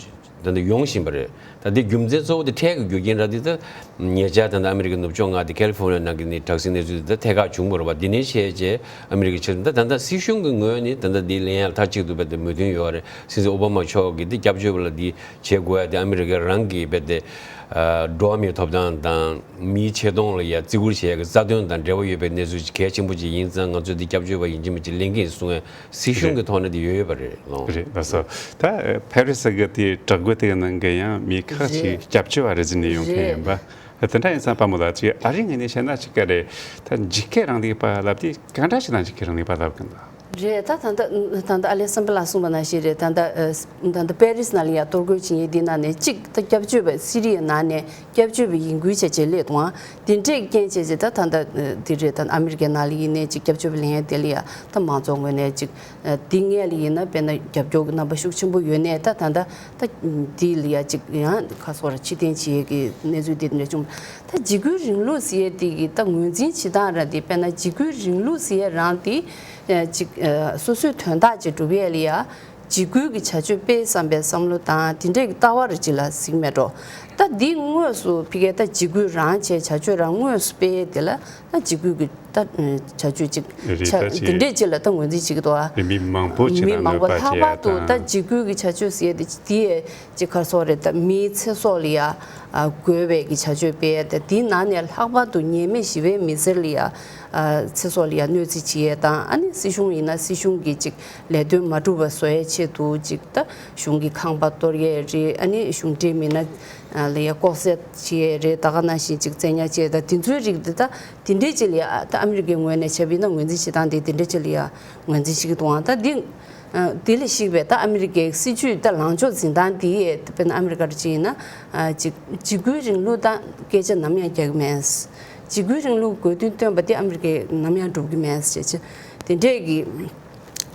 ད་ལྟ་ཡོང་བཞིན་པ་རེད། ད་འདི་རྒྱུ་མཚན་གཙོ་བོ་དེ་འཕྲལ་གྱི་རྒྱུ་རྐྱེན་ར་འདི་ད་ཉེ་ཆར་ད་ལྟ་ཨ་མི་རི་ཀའི་ནུབ་ཕྱོགས་མངའ་སྡེ་ཁ་ལི་ཧྥོ་ནི་ཡ་ནང་གི་ནི་དྲག་ཟིང་གནས་ཚུལ་འདི་ད་ཐད་ཀར་བྱུང་བ་རེད་བ། འདི་ནས་བཤད་རྗེས་ཨ་མི་རི་ཀའི་ཕྱིར་ད་ད་ལྟ་སྲིད་གཞུང་གི་ངོས་ནས་ད་ལྟ་འདི་ལེན་ཡ་མཐའ་གཅིག་ཏུ་རྦད་དེ་མོས་མཐུན་ཡོད་རེད། སྲིད་འཛིན་ཨོ་བྷ་མ་མཆོག་གིས་འདི་སྐྱབས་བཅོལ་བ་ལ་འདི་བྱེད་དགོས་ཡ་དེ་ཨ་མི་རི་ཀའི་རང་གི་རྦད་དེ་འགྲོ་བ་མིའི་ཐོབ་ཐང་དང་མིའི་ཆེ་མཐོང་ལ་ཡ་བརྩི་བཀུར་བྱེད་ཡ་གི་རྩ་དོན་དང་འབྲེལ་བ་ཡོད་པའི་གནས་ཚུལ་ཅིག་གལ་ཆེན་པོ་ཅིག་ཡིན་ཙང་། ང་ཚོས་འདི་སྐྱབས་བཅོལ་བ་ཡིན་གཅིག་མིན་གཅིག་ལེན་གྱི་ཡིན་གསུང་ཡ་སྲིད་གཞུང་གི་ཐོག་ནས་དེ་ཡོད་ཡོད་པ་རེད་ལོ། རེད། ལགས་སོ། ད་ཕ་རི་སི་གི་དེ་བྲག་བརྐོས་དེ་གི་ནང་གི་ཡང་མི་ཁག་ཅིག་རེད། སྐྱབས་བཅོལ་བ་རེད་ཟེར་ནས་ཡོང་མཁན་ཡིན་པ། རེད། དེ་འདྲ་ཡིན་ཙང་དཔའ་མོ་ལགས་ཅིག་ཨ་རིའི་ངོས་ནས་བཤད་ན་ཅིག་ག་རེད། ད་འཇིགས་སྐུལ་རིང་ལུགས་པ་ལབ་དེ་གང་འདྲ་ཞིག་དང་འཇིགས་སྐུལ་རིང་ལུགས་པ་ལབ་གི་འདུག་རེད། ད་ད་ལྟ་ད་ལྟ་ཨ་ལེག་སན་པ་ལགས་གསུངས་པ་ནང་བཞིན་རེད། ད་ལྟ་ཨ་ད་ལྟ་པེ་རི་སི་ནང་ལ་ཡ་གཏོར་རྒོལ་བྱེད་མཁན་འདི་ནང་ནས་གཅིག་ད་སྐྱབས་བཅོལ་བ་སི་རི་ཡའི་ནང་ནས་སྐྱབས་བཅོལ་བ་ཡིན་ཁུལ་བྱས་བྱས་སླེབས་འདུག་ཨ། དེ་འདྲས་རྐྱེན་བྱས་བྱས་ད་ད་ལྟ་འདི་རེད། ད་ཨ་མི་རི་ཀའི་ནང་ལ་ཡིན་ནའི་ཅིག་སྐྱབས་བཅོལ་བ་ལེན་ཡ་དེ་ལ་ཡ་ད་མང་ཚོགས་ངོས་ནས་ཅིག་འདི་སྔས་ལ་ཡིན་ན་དཔེར་ན་རྒྱབ་སྐྱོར་གྱི་རྣམ་པ་ཤུགས་ཆེན་པོ་ཡོད་ནའི། ད་ད་ད་ད་འདི་ལ་ཡ་ཅིག་ཡང་ཁ་སོ་ར་ཕྱིར་འཐེན་བྱེད་ཡས་ཀྱི་གནས་ཚུལ་འདི་འདྲ་བྱུང་། ད་འཇིགས་སྐུལ་རིང་ལུགས་ཟེར་ཡས་དེ་གི་ད་ངོས་འཛིན་བྱེད་སྟངས་ར་དེ། དཔེར་ན་འཇིགས་སྐུལ་རིང་ལུགས་ཟེར་ཡས་རང་དེ་ཅིག་སོ་སོའི་དོན་དག་ཅིག་སྒྲུབ་ཡས་ལ་ཡ། འཇིགས་སྐུལ་གྱི་བྱ་སྤྱོད་སྤེལ་བསམ་པའི་བསམ་བློ་དང་དེ་འདྲས་ཀྱི་ལྟ་བ་རེ་ཅིག་ལ་གཟིགས་མེད་འགྲོ། ད་འདི་དངོས་སུ་ཕ་གིའི་ད་འཇིགས་སྐུལ་རང་བྱས་བྱ་སྤྱོད་རང་དངོས་སུ་སྤེལ་ཡས་དེ་ལ་ད་འཇིགས་སྐུལ་གྱི་ད་བྱ་སྤྱོད་ཅིག་རེད། ཆ་ད་ཅིག་དེ་འདྲས་ཅིག་ལ་ད་ངོས་འཛིན་བྱེད་ཀྱི་འདུག་ཨ། མི་མང་པོ་ཅིག་མི་ལ་མང་པོ་གནོད་པ་ལྷག་པར་དུ་ད་བྱེད་ཡ་དང་། འཇིགས་སྐུལ་གྱི་བྱ་སྤྱོད་ཟེར་ཡས་དེ་དེ་ཡས་ཅིག་ག་རེ་ཟེར་དགོས་རེད། ད་མིའི་ཚེ་སྲོག་ལ་ཡ་ཨ་རྒོལ་བའི་གི་བྱ་སྤྱོད་སྤེལ་ཡས་དེ་དེའི་ནང་ནས་ལྷག་པར་དུ་ཉེས་མེད་ཞི་བའི་མི་སེར་ལ་ཡ་ཨ་ཚེ་སྲོག་ལ་ཡ་གནོད་འཚེ་བྱེད་ཡས་དང་། ཨ་ནི་སྲིད་གཞུང་ཡིན་ན་སྲིད་གཞུང་གི་ཅིག་ལས་དོན་མ་འགྲུབ་པ་བཟོ་ཡས་ཆེད་དུ་ཅིག་ད་གཞུང་གི་ཁང་པ་གཏོར་ཡས་རེད། ཨ་ནི་གཞུང་འབྲེལ་མིན་ན་ལ་ཡ་ལྐོག་བསད་བྱེད་ཡས་རེད། ད་ག་ནང་བཞིན་ཅིག་བཙན་ཉར་བྱེད་ཡས་ད་དེ་ཚོའི་རིགས་འདི་ད་དེ་འདྲའི་ཅིག་ལ་ཡ་ད་ཨ་མི་རི་ཀའི་ངོས་ནས་བྱས་པ་ཡིན་ན་ངོས་འཛིན་བྱེད་སྟངས་དེ་དེ་འདྲའི་ཅིག་ལ་ཡ་ངོས་འཛིན་བྱེད་ཀྱི་འདུག་ཨང་། ད་འདི་ཨ་དེ་ལས་གཞིགས་པའི་ད་ཨ་མི་རི་ཀའི་སྲིད་བྱུས་ད་ལངས་ཕྱོགས་འཛིན་སྟངས་དེ་དཔེར་ན་ཨ་མི་རི་ཀར་ཅིག་ཡིན་ན་ཨ་ཅིག་འཇིགས་སྐུལ་རིང་ལུགས་ད་སྐད་ཆ་ནམ་ཡང་རྒྱག་གི་མེད། འཇིགས་སྐུལ་རིང་ལུགས་དགོས་འདུན་བཏོན་པ་དེ་ཨ་མི་རི་ཀས་ནམ་ཡང་འགྲུབ་ཀྱི་མེད་ཟེར་བྱས་དེ་འདྲས་ཀྱི་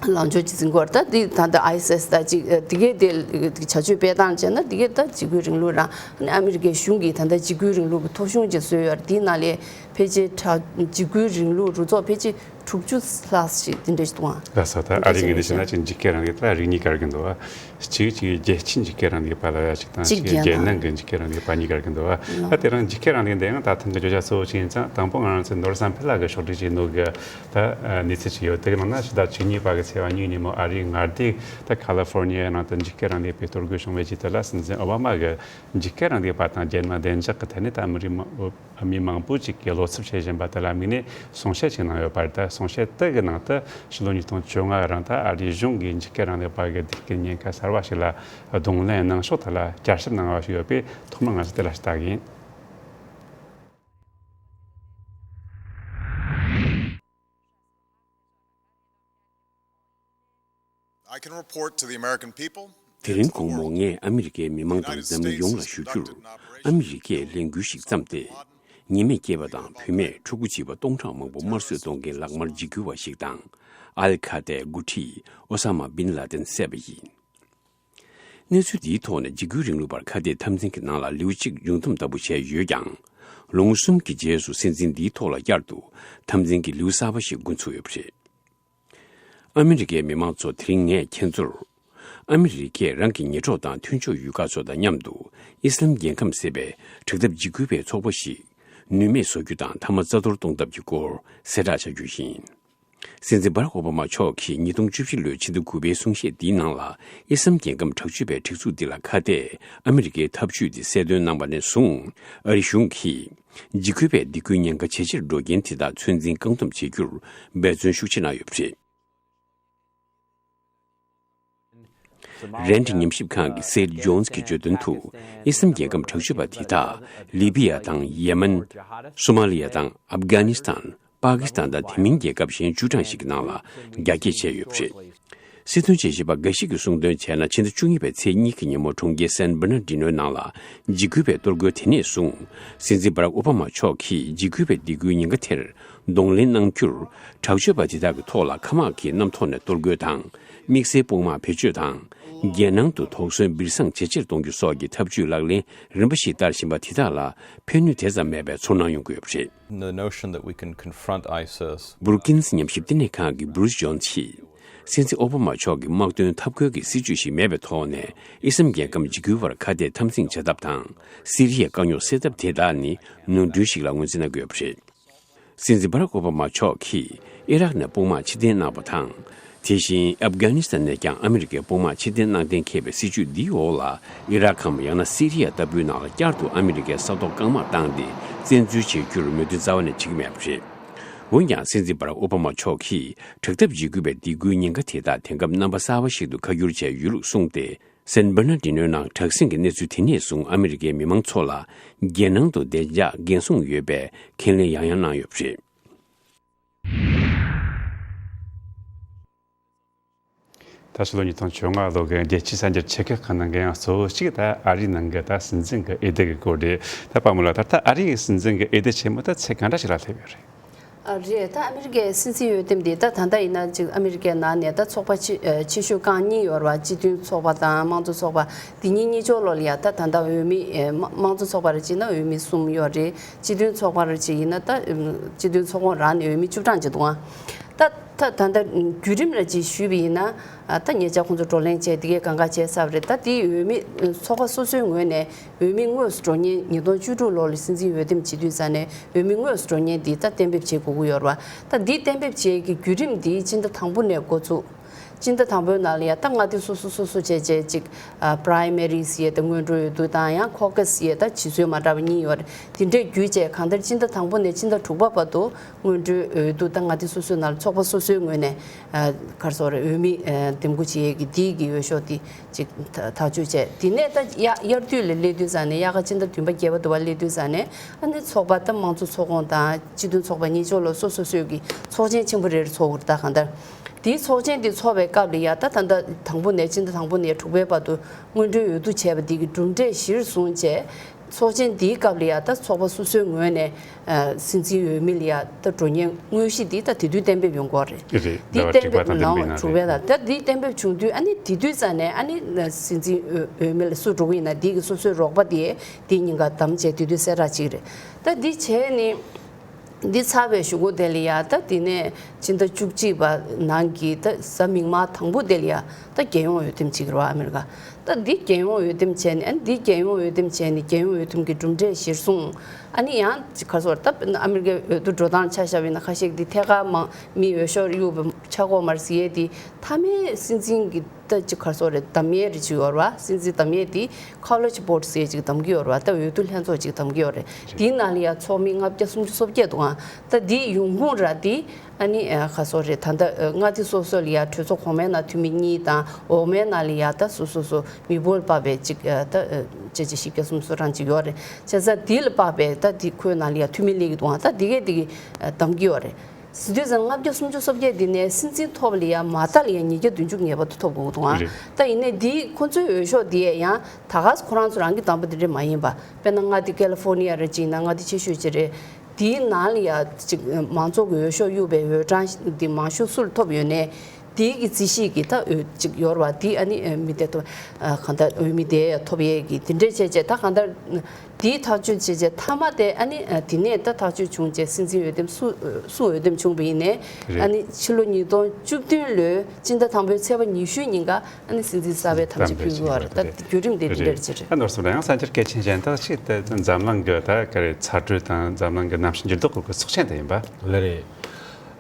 ལངས་ཕྱོགས་ཅིག་འཛིན་གྱི་ཡོད་རེད། ད་འདི་ད་ལྟ་ཨའི་སི་ཨེས་ད་ཅིག་དེ་གས་དེ་བྱ་སྤྱོད་སྤེལ་སྟངས་བྱས་ན་དེ་གས་ད་འཇིགས་སྐུལ་རིང་ལུགས་རང་། ཨ་ནི་ཨ་མི་རི་ཀའི་གཞུང་གིས་ད་ལྟ་འཇིགས་སྐུལ་རིང་ལུགས་ཀྱི་ཐོ་གཞུང་ཅིག་བཟོས་ཡོད་རེད། དེའི་ནང་ལས་ཕལ་ཆེར་དྲག་འཇིགས་སྐུལ་རིང་ལུགས་རུ་ཚོགས་ཕལ་ཆེར་དྲུག་ཅུ་ལྷག་ཞིག་དེ་འདྲ་ཞིག་འདུག་ཨང་། ལགས་སོ། ད་ཨ་རི་ངོས་ནས་བཤད་ན་ཅིག་འཇིགས་སྐུལ་རིང་ལུགས་ད་རིགས་གཉིས་ཀ་རིགས་འདུག་ཨ། གཅིག་གཅིག་རྒྱལ་སྤྱིའི་འཇིགས་སྐུལ་རིང་ལུགས་པ་ལ་ཡ་གཅིག་དང་གཅིག་གཅིག་རྒྱལ་རྒྱལ་ནང་ནང་གི་འཇིགས་སྐུལ་རིང་ལུགས་པ་གཉིས་ཀ་རིགས་འདུག་ཨ། ད་དེ་རིང་འཇིགས་སྐུལ་རིང་ལུགས་འདི་ཡང་ད་ཐེངས་ཀྱི་བརྗོད་བྱ་གཙོ་བོ་ཅིག་ཡིན་ཙང་དང་པོ་ང་རང་ཚོའི་ནོར་བཟང་འཕེལ་ལགས་ཀྱིས་ཕྱོགས་སྒྲིག་བྱས་ནོ་གི་ད་གནས་ཚུལ་ཅིག་ཡོད། དེ་གི་ནང་ན་ཕྱི་ཟླ་བཅུ་གཉིས་པ་གི་ཚེས་པ་གཉིས་ཉིན་མོ་ཨ་རིའི་མངའ་སྡེ་ད་ཁ་ལི་ཧྥོར་ནི་ཡའི་ནང་དུ་འཇིགས་སྐུལ་རིང་ལུགས་པའི་གཏོར་རྒོལ་བྱུང་བའི་རྗེས་དེ་ལ་སྲིད་འཛིན་ཨོ་བྷ་མ་གིས་འཇིགས་སྐུལ་རིང་ལུགས་པ་དང་རྒྱལ་ནང་བདེ་འཇགས་ཀྱི་ཐད་ནས་ད་ཨ་མི་རི་མ་མི་མང་པོ་ཅིག་གིས་བློ་འཚབ་བྱེད་བཞིན་པ་དེ་ལ་དམིགས་ནས་གསུང་བཤད་ཅིག་གནང་ཡོད་པ་རེད། ད་གསུང་བཤད་དེ་གི་ནང་དུ་ཕྱི་ལོ་ཉིས་སྟོང་བཅོ་ལྔ་རིང་ད་ཨ་རིའི་གཞུང་གིས་འཇིགས་སྐུལ་རིང་ལུགས་པ་གི་བདེ་སྐྱིད་ཉེན་ཁ་གསར་བ་ཞིག་ལ་གདོང་ལེན་གནང་ཕྱོགས་དེ་ལ་བསྐྱར་ཞིབ་གནང་བ་ཞིག་ཡོད་པས་ཐོག་མར་ང་ཚོ་དེ་ལ་ལྟ་གི་ཡིན། I can report to the American people དེ་རིང་དགོང་མོ་ངས་ཨ་མི་རི་ཀའི་མི་མང་དང་འཛམ་གླིང་ཡོངས་ལ་ཞུ་རྒྱུར། ཨ་མི་རི་ཀས་ལས་འགུལ་ཞིག་བརྩམས་ཏེ། ཉེས་མེད་སྐྱེས་པ་དང་བུད་མེད་ཕྲུ་གུ་བྱིས་པ་སྟོང་ཕྲག་མང་པོ་དམར་གསོད་གཏོང་མཁན་ལག་དམར་འཇིགས་སྐུལ་བ་ཞིག་དང་། ཨལ་ཁ་ཏའི་འགོ་ཁྲིད་ཨོ་ས་མ་བིན་ལ་ཏན་བསད་པ་ཡིན། གནས་ཚུལ་འདིའི་ཐོག་ནས་འཇིགས་སྐུལ་རིང་ལུགས་པར་ཁ་གཏད་འཐབ་འཛིང་གི་ནང་ལ་ལེའུ་གཅིག་མཇུག་བསྡོམས་ལྟ་བུ་བྱས་ཡོད་ཀྱང་། ལོ་ངོ་གསུམ་གྱི་རྗེས་སུ་སྲིད་འཛིན་འདིའི་ཐོག་ལ་བསྐྱར་དུ་འཐབ་འཛིང་གི་ལེའུ་གསར་པ་ཞིག་འགོ་ཚུགས་ཡོད་པ་རེད། ཨ་མི་རི་ཀའི་མི་མང་ཚོ་དེ་རིང་ངས་ཁྱེད་ཚོར། ཨ་མི་རི་ཀས་རང་གི་ཉེ་གྲོགས་དང་མཐུན་ཕྱོགས་ཡུལ་ཁག་ཚོ་དང་མཉམ་དུ་ཨི་སི་ལམ་རྒྱལ་ཁམས་ཟེར་བའི་དྲག་འཐབ་འཇིགས་སྐུལ་བའི་ཚོགས་པ་ཞིག་ནུས་མེད་བཟོ་རྒྱུ་དང་མཐའ་མ་རྩ་གཏོར་གཏོང་ཐབས་ཀྱི་སྐོར་གསལ་བསྒྲགས་བྱ་རྒྱུ་ཡིན། སྲིད་འཛིན་བྷ་རག་ཨོ་བྷ་མ་མཆོག་གིས་ཉིས་སྟོང་བཅུ་བཞི་ལོའི་ཕྱི་ཟླ་དགུ་པའི་གསུང་བཤད་འདིའི་ནང་ལ་ཨི་སི་ལམ་རྒྱལ་ཁམས་དྲག་སྤྱོད་པའི་སྒྲིག་འཛུགས་འདི་ལ་ཁ་གཏད་ཨ་མི་རི་ཀའི་འཐབ་ཇུས་འདི་གསལ་སྟོན་གནང་བ་ནས་བཟུང་ཨ་རི་གཞུང་གིས། འཇིགས་སྐུལ་བའི་སྡིགས་སྐུལ་ཉེན་ཁ་ཇེ་ཆེར་འགྲོ་རྐྱེན་དེ་དག་ཚོད་འཛིན་བཀག་སྡོམ་བྱེད་རྒྱུར་འབད་བརྩོན་ཤུགས་ཆེ་གནང་ཡོད་པ་རེད། རན་ཌི་ཉམས་ཞིབ་ཁང་གི་སེར་ཇོན་སི་གིས་བརྗོད་དོན་དུ། ཨི་སི་ལམ་རྒྱལ་ཁམས་དྲག་སྤྱོད་པ་དེ་དག་ལི་བི་ཡ་དང་ཡེ་མན། སོ་མ་ལི་ཡ་དང་ཨབ་གྷ་ནི་སི་ཐན། པ་ཀི་སི་ཐན་དང་དེ་མིན་རྒྱལ་ཁབ་གཞན་བཅུ་གྲངས་ཤིག་གི་ནང་ལ་རྒྱ་སྐྱེད་བྱས་ཡོད་པ་རེད། སྲིད་དོན་དཔྱད་ཞིབ་པ་འགའ་ཞིག་གིས་གསུངས་དོན་བྱས་ན། ཕྱི་ཟླ་བཅུ་གཉིས་པའི་ཚེས་གཉིས་ཀྱི་ཉིན་མོ་གྲོང་ཁྱེར་སན་བྷར་ནར་ཌི་ནོའི་ནང་ལ་འཇིགས་སྐུལ་བའི་གཏོར་རྒོལ་དེ་ནས་བཟུང་། སྲིད་འཛིན་བྷ་རག་ཨོ་བྷ་མ་མཆོག་གིས་འཇིགས་སྐུལ་བའི་སྡིགས་སྐུལ་ཉེན་ཁ་དེར་གདོང་ལེན་གནང་རྒྱུར། དྲག་སྤྱོད་པ་དེ་དག་གི་ཐོག་ལ་མཁའ་དམག་གི་གནམ་ཐོག་ནས་གཏོར་རྒོལ་དང་། དམིགས་བསལ་དཔུང་དམག་བེད་སྤྱོད་དང་། རྒྱལ་ནང་དུ་དོགས་ཟོན་སྦིར་སང་ཇེ་ཆེར་གཏོང་རྒྱུ་སོགས་ཀྱི་ཐབས་ཇུས་ལག་ལེན་རིམ་པ་ཞིག་བསྟར་བཞིན་པ་དེ་དག་ལ་ཕན་ནུས་དེ་ཙམ་མེད་པའི་ཚོར་སྣང་ཡོང་གི་ཡོད་པ་རེད། The notion that we can confront ISIS. Brookings ཉམས་ཞིབ་བསྟི་གནས་ཁང་གི་Bruce Jones གྱིས། སྲིད་འཛིན་ཨོ་བྷ་མ་མཆོག་གི་དམག་དོན་འཐབ་རྒོལ་གྱི་སྲིད་ཇུས་ཤིག་མེད་པའི་ཐོག་ནས། ཨི་སི་ལམ་རྒྱལ་ཁམས་འཇིགས་སྐུལ་བར་ཁ་གཏད་འཐབ་འཛིང་བྱ་ཐབས་དང་། སི་རི་ཡའི་དཀའ་རྙོག་སེལ་ཐབས་དེ་དག་ནི་ནོར་འཁྲུལ་ཞིག་ལ་ངོས་འཛིན་གནང་གི་ཡོད་པ་རེད། སྲིད་འཛིན་བྷ་རག་ཨོ་བྷ་མ་མཆོག་གིས་ཨི་རག་ནས་དཔུང་དམག་ཕྱིར་འཐེན་གནང་བ་དང་། དེ་བཞིན་ཨབ་གྷ་ནི་སི་ཐན་ནས་ཀྱང་ཨ་མི་རི་ཀའི་དཔུང་དམག་ཕྱིར་འཐེན་གནང་གཏན་འཁེལ་བའི་སྲིད་ཇུས་འདིའི་འོག་ལ། ཨི་རག་གམ་ཡང་ན་སི་རི་ཡ་ལྟ་བུའི་ནང་ལ་བསྐྱར་དུ་ཨ་མི་རི་ཀའི་ས་ཐོག་རྐང་དམག་བཏང་སྟེ་བཙན་འཛུལ་བྱེད་རྒྱུར་མོས་མཐུན་རྩ་བ་ནས་བྱེད་ཀྱི་མེད་པ་རེད། འོན་ཀྱང་། སྲིད་འཛིན་བྷ་རག་ཨོ་བྷ་མ་མཆོག་གིས་དྲག་འཐབ་འཇིགས་སྐུལ་བའི་སྡིགས་སྐུལ་ཉེན་ཁ་དེ་དག་དེང་སྐབས་རྣམ་པ་གསར་པ་ཞིག་ཏུ་ཁ་བསྒྱུར་བྱས་ཡོད་ལུགས་གསུངས་ཏེ། སན་བྷར་ནར་ཌི་ནོའི་ནང་དྲག་ཟིང་གི་གནས་ཚུལ་དེ་ནས་བཟུང་ཨ་མི་རི་ཀའི་མི་མང་ཚོ་ལ་རྒྱལ་ནང་དུ་བདེ་འཇགས་འགན་སྲུང་ཡོད་པའི་ཁས་ལེན་ཡང་ཡང་གནང་ཡོད་པ་རེད། ད་ཕྱི་ལོ་ཉིས་སྟོང་བཅོ་ལྔ་ལོ་གི་རྒྱལ་སྤྱིའི་གསར་འགྱུར་ཆེ་ཁག་གི་ནང་གི་ཡང་གཙོ་བོ་གཅིག་ད་ཨ་རིའི་ནང་གི་ད་སྲིད་འཛིན་གི་འོས་བསྡུ་གི་སྐོར་རེད། ད་པ་མོ་ལགས། ད་ལྟ་ཨ་རིའི་སྲིད་འཛིན་གི་འོས་བསྡུ་ཆེན་མོ་ད་ཚད་གང་འདྲ་ཞིག་ལ་སླེབས་ཡོད་རེད། ཨ་རེད། ད་ཨ་མི་རི་ཀའི་སྲིད་འཛིན་འོས་འདེམས་འདི་ད་ད་ལྟ་ཡིན་ན་ཅིག་ཨ་མི་རི་ཀའི་ནང་ནས་ད་ཚོགས་པ་ཆེ་ཨ་ཆེ་ཤོས་རྐང་གཉིས་ཡོད་རེད་བ། སྤྱི་མཐུན་ཚོགས་པ་དང་དམངས་གཙོ་ཚོགས་པ། འདི་གཉིས་གཉིས་ཆོག་ལོ་ལ་ཡ་ད་ད་ལྟ་འོས་མི་ཨེ་དམངས་དམངས་གཙོ་ཚོགས་པ་རེ་བྱས་ན་འོས་མི་གསུམ་ཡོད་རེད། སྤྱི་མཐུན་ཚོགས་པ་རེ་བྱས་ཡིན་ན་ད་ཨམ་སྤྱི་མཐུན་ཚོགས་ཁོངས་རང་ནས་འོས་མི་བཅུ་གྲངས་ཅིག་འདུག་ཨ། ད་ད་ད་ལྟ་བརྒྱུད་རིམ་ར་ཅིག་ཞུས་པ་ཡིན་ན། ད་ཉེ་ཆར་ཁོང་ཚོ་བགྲོ་གླེང་བྱས་དེ་གའི་གང་ག་བྱས་ཚར་བ་རེད། ད་དེའི་འོས་མི་ཚོགས་པ་སོ་སོའི་ངོས་ནས་འོས་མི་དངོས་སུ་འགྲོ་མཁན་ཉིས་སྟོང་བཅུ་དྲུག་ལོ་ལ་སྲིད་འཛིན་འོས་འདེམས་བྱེད་དུས་ཙང་ནས་འོས་མི་དངོས་སུ་འགྲོ་མཁན་འདི་ད་གཏན་འབེབས་བྱེད་དགོས་ཀྱི་ཡོད་རེད་བ། ད་འདི་གཏན་འབེབས་བྱེད་ཀྱི་བརྒྱུད་རིམ་འདི་སྤྱི་ཟླ་དང་པོ་ནས་འགོ་ཚུགས། སྤྱི་ཟླ་དང་པོའི་ནང་ལ་ཡ་ད་མངའ་སྡེ་སོ་སོ་སོ་སོ་བྱས་བྱས་ཅིག་ཨ་པ་རའི་མེ་རིས་ཡས་ད་སྔོན་འགྲོའི་འོས་བསྡུ་དང་ཡང་ཁོ་ཁ་སི་ཡས་ད་བྱེད་སྲོལ་མ་འདྲ་བ་གཉིས་ཡོད་རེད། དེ་འདྲས་བརྒྱུད་བྱས་གང་ལྟར་སྤྱི་ཟླ་དང་པོ་ནས་སྤྱི་ཟླ་དྲུག་པ་བར་དུ་སྔོན་འགྲོའི་འོས་བསྡུ་ད་མངའ་སྡེ་སོ་སོའི་ནང་ལ་ཚོགས་པ་སོ་སོའི་ངོས་ནས་ཨ་ག་རེ་ཟེར་དགོས་རེད། འོས་མི་ཨ་འདེམས་བསྐོ་བྱེད་ཡས་ཀྱི་དེའི་གི་འོས་ཤོག་དེ་ཅིག་ཐག་གཅོད་བྱས། དེ་ནས་ད་དབྱར་དུས་ལ་སླེབས་དུས་ཙང་ནས་དབྱར་ཁ་སྤྱི་ཟླ་བདུན་པ་བརྒྱད་པ་དུ་བ་སླེབས་དུས་ཙང་ནས་ཨ་ནི་ཚོགས་པ་ད་དམངས་གཙོ་ཚོགས་ཁོངས་དང་སྤྱི་མཐུན་ཚོགས་པ་གཉིས་ཆོག་ལ་སོ་སོ་སོའི་གི་ཚོགས་ཆེན་ཆེན་པོ་རེ་རེ་ཚོགས་དགོས་རེད། ད་གང་ལྟར། དེའི་ཚོགས་ཆེན་དེ་ཚོགས་པའི་སྐབས་ལ་ཡ་ད་ད་ལྟ་དང་པོ་ནས་སྤྱི་ཟླ་དང་པོ་ནས་དྲུག་པའི་བར་དུ་སྔོན་འགྲོའི་འོས་བསྡུ་བྱས་པ་འདི་གི་གྲུབ་འབྲས་གཞིར་བཟུང་བྱས། ཚོགས་ཆེན་འདིའི་སྐབས་ལ་ཡ་ད་ཚོགས་པ་སོ་སོའི་ངོས་ནས་ཨ་སྲིད་འཛིན་འོས་མི་ལ་ཡ་ད་འགྲོ་མཁན་དངོས་གཞི་འདི་ད་དེ་དུས་གཏན་འབེབས་ཡོང་གི་ཡོད་རེད། རེད། འདི་ཟླ་བ་གཏན་དྲུག་པ་འབེབས་དང་བདུན་པའི་ནང་ནང་དྲུག་པའི་རེད། ནང་ད་འདི་གཏན་འབེབས་བྱུང་དུས་ཨ་ནི་དེ་དུས་ཙང་ནས་ཨ་ནི་སྲིད་འཛིན་འོས་འོས་མི་ལ་སུ་འགྲོ་གི་ཡིན་ན་འདི་གི་སོ་སོའི་རོགས་པ་དེ་འདི་གཉིས་ཀ་བདམས་བྱས་དེ་དུས་གསལ་བསྒྲགས་བྱེད་ཀྱི་རེད། ད་འདི་བྱས་ནས། འདི་ཚར་བའི་གཞུག་གུ་དེ་ལ་ཡ་ད་དེ་ནས་ཕྱི་ཟླ་བཅུ་གཅིག་པ་ནང་གི་ད་གཟའ་མིག་དམར་དང་པོ་དེ་ལ་ཡ་ད་རྒྱལ་ཡོངས་འོས་འདེམས་བྱེད་ཀྱི་རེད་བ། ཨ་མི་རི་ཀ། ད་འདི་རྒྱལ་ཡོངས་འོས་འདེམས་བྱས་ནས་ཨ་ནི་འདི་རྒྱལ་ཡོངས་འོས་འདེམས་བྱས་ནས་རྒྱལ་ཡོངས་འོས་འདེམས་ཀྱི་གྲུབ་འབྲས་གཞིར་བཟུང་། ཨ་ནི་ཡང་ག་རེ་ཟེར་ད་ཨ་མི་རི་ཀའི་འོས་བསྡུ་འགྲོ་སྟངས་ཆ་བཞག་པ་ཡིན་ན་ཁ་ཤས་ཀྱིས་འདི་ཐད་ཀར་མང་མི་འོས་ཤོག་གཡུག་པ་ཆགས་ཀྱི་ཡོད་མ་རེད་ཟེར་ཡས་དེ་མཐའ་མའི་སྲིད་འཛིན་གྱི། ད་ཅིག་ག་རེ་ཟེར་དགོས་རེད། གདམ་ཡས་རེ་ཅིག་ཡོད་རེད་བ། སྲིད་འཛིན་གདམ་ཡས་དེ་ཁོ་ལེཇ་བྷོ་ཌི་ཟེར་ཅིག་གདམ་གྱི་ཡོད་རེད་བ། ད་འོས་བསྡུ་ལྷན་ཚོགས་ཅིག་གདམ་གྱི་ཡོད་རེད། དེའི་ནང་ལ་ཡ་ཚོགས་མི་ལྔ་བརྒྱ་སུམ་ཅུ་སོ་བརྒྱད་འདུག་ཨང་། ད་དེའི་ཡོང་ཁུངས་ར་དེ་ཨ་ནི་ཨ་ག་རེ་ཟེར་དགོས་རེད། ད་ལྟ་ཨ་མངའ་སྡེ་སོ་སོ་ལ་ཡ་གྲོས་ཚོགས་གོང་མའི་ནང་འཐུས་མི་གཉིས་དང་འོག་མའི་ནང་ལ་ཡ་ད་སོ་སོ་སོ་མི་འབོར་དཔག་པའི་ཅིག་ཨ་ད་ཨ་བྱས་བྱས་བཞི་བརྒྱ་སུམ་ཅུ་རང་ཅིག་ཡོད་རེད། བྱས་ཙང་དེ་ལ་དཔག་པའི་ད་དེ་ཁོའི་ནང་ལ་ཡ་འཐུས་མི་སླེབས་ཀྱི་འདུག་ཨང་། ད་དེ་གས་དེ་གས་ཨ་གདམ་གྱི་ཡོད་རེད། ཟེར་དུས་ཙམ་ལྔ་བརྒྱ་སུམ་ཅུ་སོ་བརྒྱད་འདི་ནས་སྲིད་འཛིན་ཐོབ་ལ་ཡང་མ་མཐའ་ལ་ཡང་ཉིས་བརྒྱ་བདུན་ཅུ་ངེས་པར་དུ་ཐོབ་དགོས་འདུག་ཨང་། རེད། ད་ཡིན་ནའི་འདི་ཁོ་ཚོའི་འོས་ཤོག་འདི་ཡང་ད་ག་སེ་ཁོ་རང་ཚོ་རང་གིས་བདམས་པ་འདི་འདྲ་མ་ཡིན་པ། དཔེར་ན་མངའ་སྡེ་ཀ་ལི་ཧྥོར་ནི་ཡ་རེད། ཅིག་ཡིན་ན་མངའ་སྡེ་ཆེ་ཤོས་ཅིག་རེད། འདིའི་ནང་ལ་ཡང་ཅིག་མང་ཚོགས་ཀྱི་འོས་ཤོག་གཡུག་པའི་འོས་གྲངས་འདི་མང་ཤོས་སུ་ལ་ཐོབ་ཡོད་ནའི། དེའི་གི་རྩིས་གཞི་གི་ད་འོས་གཅིག་ཡོད་རེད་བ། དེ་ཨ་ནི་ཨ་མི་སྡེ་ཐོབ་ཨ་གང་ལྟར་འོས་མི་དེ་ཐོབ་ཡས་ཀྱི་དེ་འདྲས་བྱས་བྱས། ད་གང་ལྟར་དེའི་ཐག་གཅོད་བྱས་བྱས་མཐའ་མ་དེ་ཨ་ནི་ཨ་དེ་ནས་ད་ཐག་གཅོད་བྱུང་བྱས་སྲིད་འཛིན་འོས་འདེམས་སུ་སུ་འོས་འདེམས་བྱུང་བ་ཡིན་ནའི་རེད། ཨ་ནི་ཕྱི་ལོ་ཉིས་སྟོང་བཅུ་བདུན་ལོའི་སྤྱི་ཟླ་དང་པོའི་ཚེས་པ་ཉི་ཤུའི་ཉིན་ཀ་ཨ་ནི་སྲིད་འཛིན་གསར་པའི་དམ་བཅའ་ཕུལ་གྱི་ཡོད་རེད། ད་བརྒྱུད་རིམ་དེ་དེ་འདྲས་ཅིག་རེད། ཨ་ནོར་སོང་ལ་ཡང་གསར་འགྱུར་གལ་ཆེན་གཞན་དག་ཅིག་དེ་འཛམ་གླིང་གི་ད་ག་རེ་ཚ་དྲོད་དང་འཛམ་གླིང་གི་གནམ་གཤིས་འགྱུར་ལྡོག་སྐོར་གྱི་ཚོགས་ཆེན་དེ་ཡིན་པ། ལགས་རེད།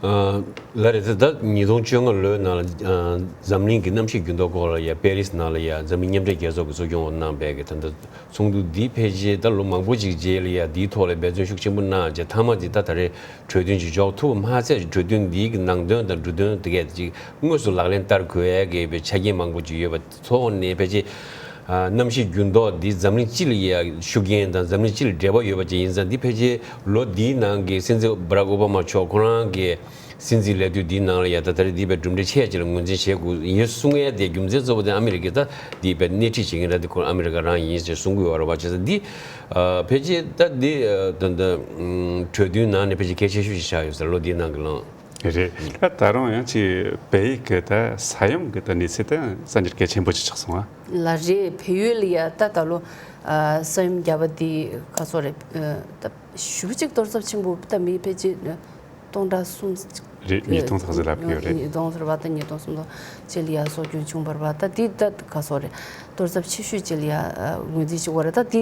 ལགས་རེད། དེ་ད་ཉིས་སྟོང་བཅོ་ལྔ་ལོའི་ནང་ལ་འཛམ་གླིང་གི་གནམ་གཤིས་འགྱུར་ལྡོག་སྐོར་ལ་ཡ་པེ་རིས་ནང་ལ་ཡ་འཛམ་གླིང་མཉམ་འབྲེལ་རྒྱལ་ཚོགས་ཀྱིས་གཙོ་སྐྱོང་གནང་པའི་གི་ད་ལྟ་ཚོགས་འདུ་འདི་ཕལ་ཆེར་ད་ལོ་མང་པོ་ཅིག་རྗེས་ལ་ཡ་འདིའི་ཐོག་ལ་འབད་བརྩོན་ཤུགས་ཆེན་པོ་གནང་རྗེས་མཐའ་མ་འདི་ད་ད་རེས་གྲོས་མཐུན་ཅིག་འཇོག་ཐུབ་པ་མ་ཚད། གྲོས་མཐུན་འདིའི་གི་ནང་དོན་དང་འབྲུ་དོན་དེ་གས་ཅིག་དངོས་སུ་ལག་ལེན་བསྟར་དགོས་ཡ་གི་ཆ་རྐྱེན་མང་པོ་ཅིག་ཡོད་པ་ཐོག་ནས་ཕལ་ཆེར། ཨ་གནམ་གཤིས་འགྱུར་ལྡོག་འདི་འཛམ་གླིང་སྤྱི་ལ་ཡ་ཤུགས་རྐྱེན་དང་འཛམ་གླིང་སྤྱི་ལ་འབྲེལ་བ་ཡོད་པ་ཅིག་ཡིན་ཙང་། འདི་ཕལ་ཆེར་ལོ་འདིའི་ནང་གི་སྲིད་འཛིན་བྷ་རག་ཨོ་བྷ་མ་མཆོག་ཁོ་རང་གི་སྲིད་འཛིན་ལས་དུས་འདིའི་ནང་ལ་ཡ་ད་ད་རེས་འདི་བས་གྲུབ་འབྲས་ཆེ་ཅིག་ལ་ངོས་འཛིན་བྱེད་དགོས་ཡིན་གསུང་ཡས་དེ་རྒྱུ་མཚན་གཙོ་བོ་དེ་ཨ་མི་རི་ཀས་ད་འདི་བས་སྣེ་ཁྲིད་བྱེད་མཁན་ར་འདི་ཁོ་ཨ་མི་རི་ཀ་རང་ཡིན་ཅེས་གསུང་གི་ཡོད་རེད་བ། བྱས་ཙང་འདི་ཨ་ཕལ་ཆེར་ད་འདི་ཨ་ད་ད་ཨམ་གྲོས་མཐུན་ནང་ནས་ཕལ་ཆེར་གལ་ཆེ་ཤོས་ཤིག་ཆགས་ཡོད་ཟེར། ལོ་འདིའི་ནང་གི་ལངས། རེད། ད་ད་རུང་ཡང་ཅིག་བལ་ཡུལ་གྱི་ད་ས་ཡོམ་གྱི་ད་གནས་ཚུལ་ད་གསར་འགྱུར་གལ་ཆེན་པོ་ཅིག་ཆགས་སོང་ཨ། ལགས་རེད། བལ་ཡུལ་ལ་ཡ་ད་ད་ལོ་ཨ་ས་ཡོམ་བརྒྱབ་པ་དེ་ག་ཚོད་རེད། ཨ་ད་ཞེ་པོ་ཅིག་གཏོར་ཚབས་ཆེན་པོ་ད་མི་ཕལ་ཆེར་སྟོང་ཕྲག་གསུམ་རེད། ཉིས་སྟོང་ཙམ་ཞིག་ལབ་ཀྱི་ཡོད་རེད། ཉིས་སྟོང་ཟེར་བ་ད་ཉིས་སྟོང་སུམ་སྟོང་ཅིག་ལ་ཡ་སྲོག་སྐྱོན་བྱུང་བ་རེད་བ། ད་དེ་ད་ག་ཚོད་རེད། གཏོར་ཚབས་ཆེ་ཤོས་ཅིག་ལ་ཡ་ཨ་ངོས་འཛིན་བྱེད་དགོས་རེད། ད་དེ་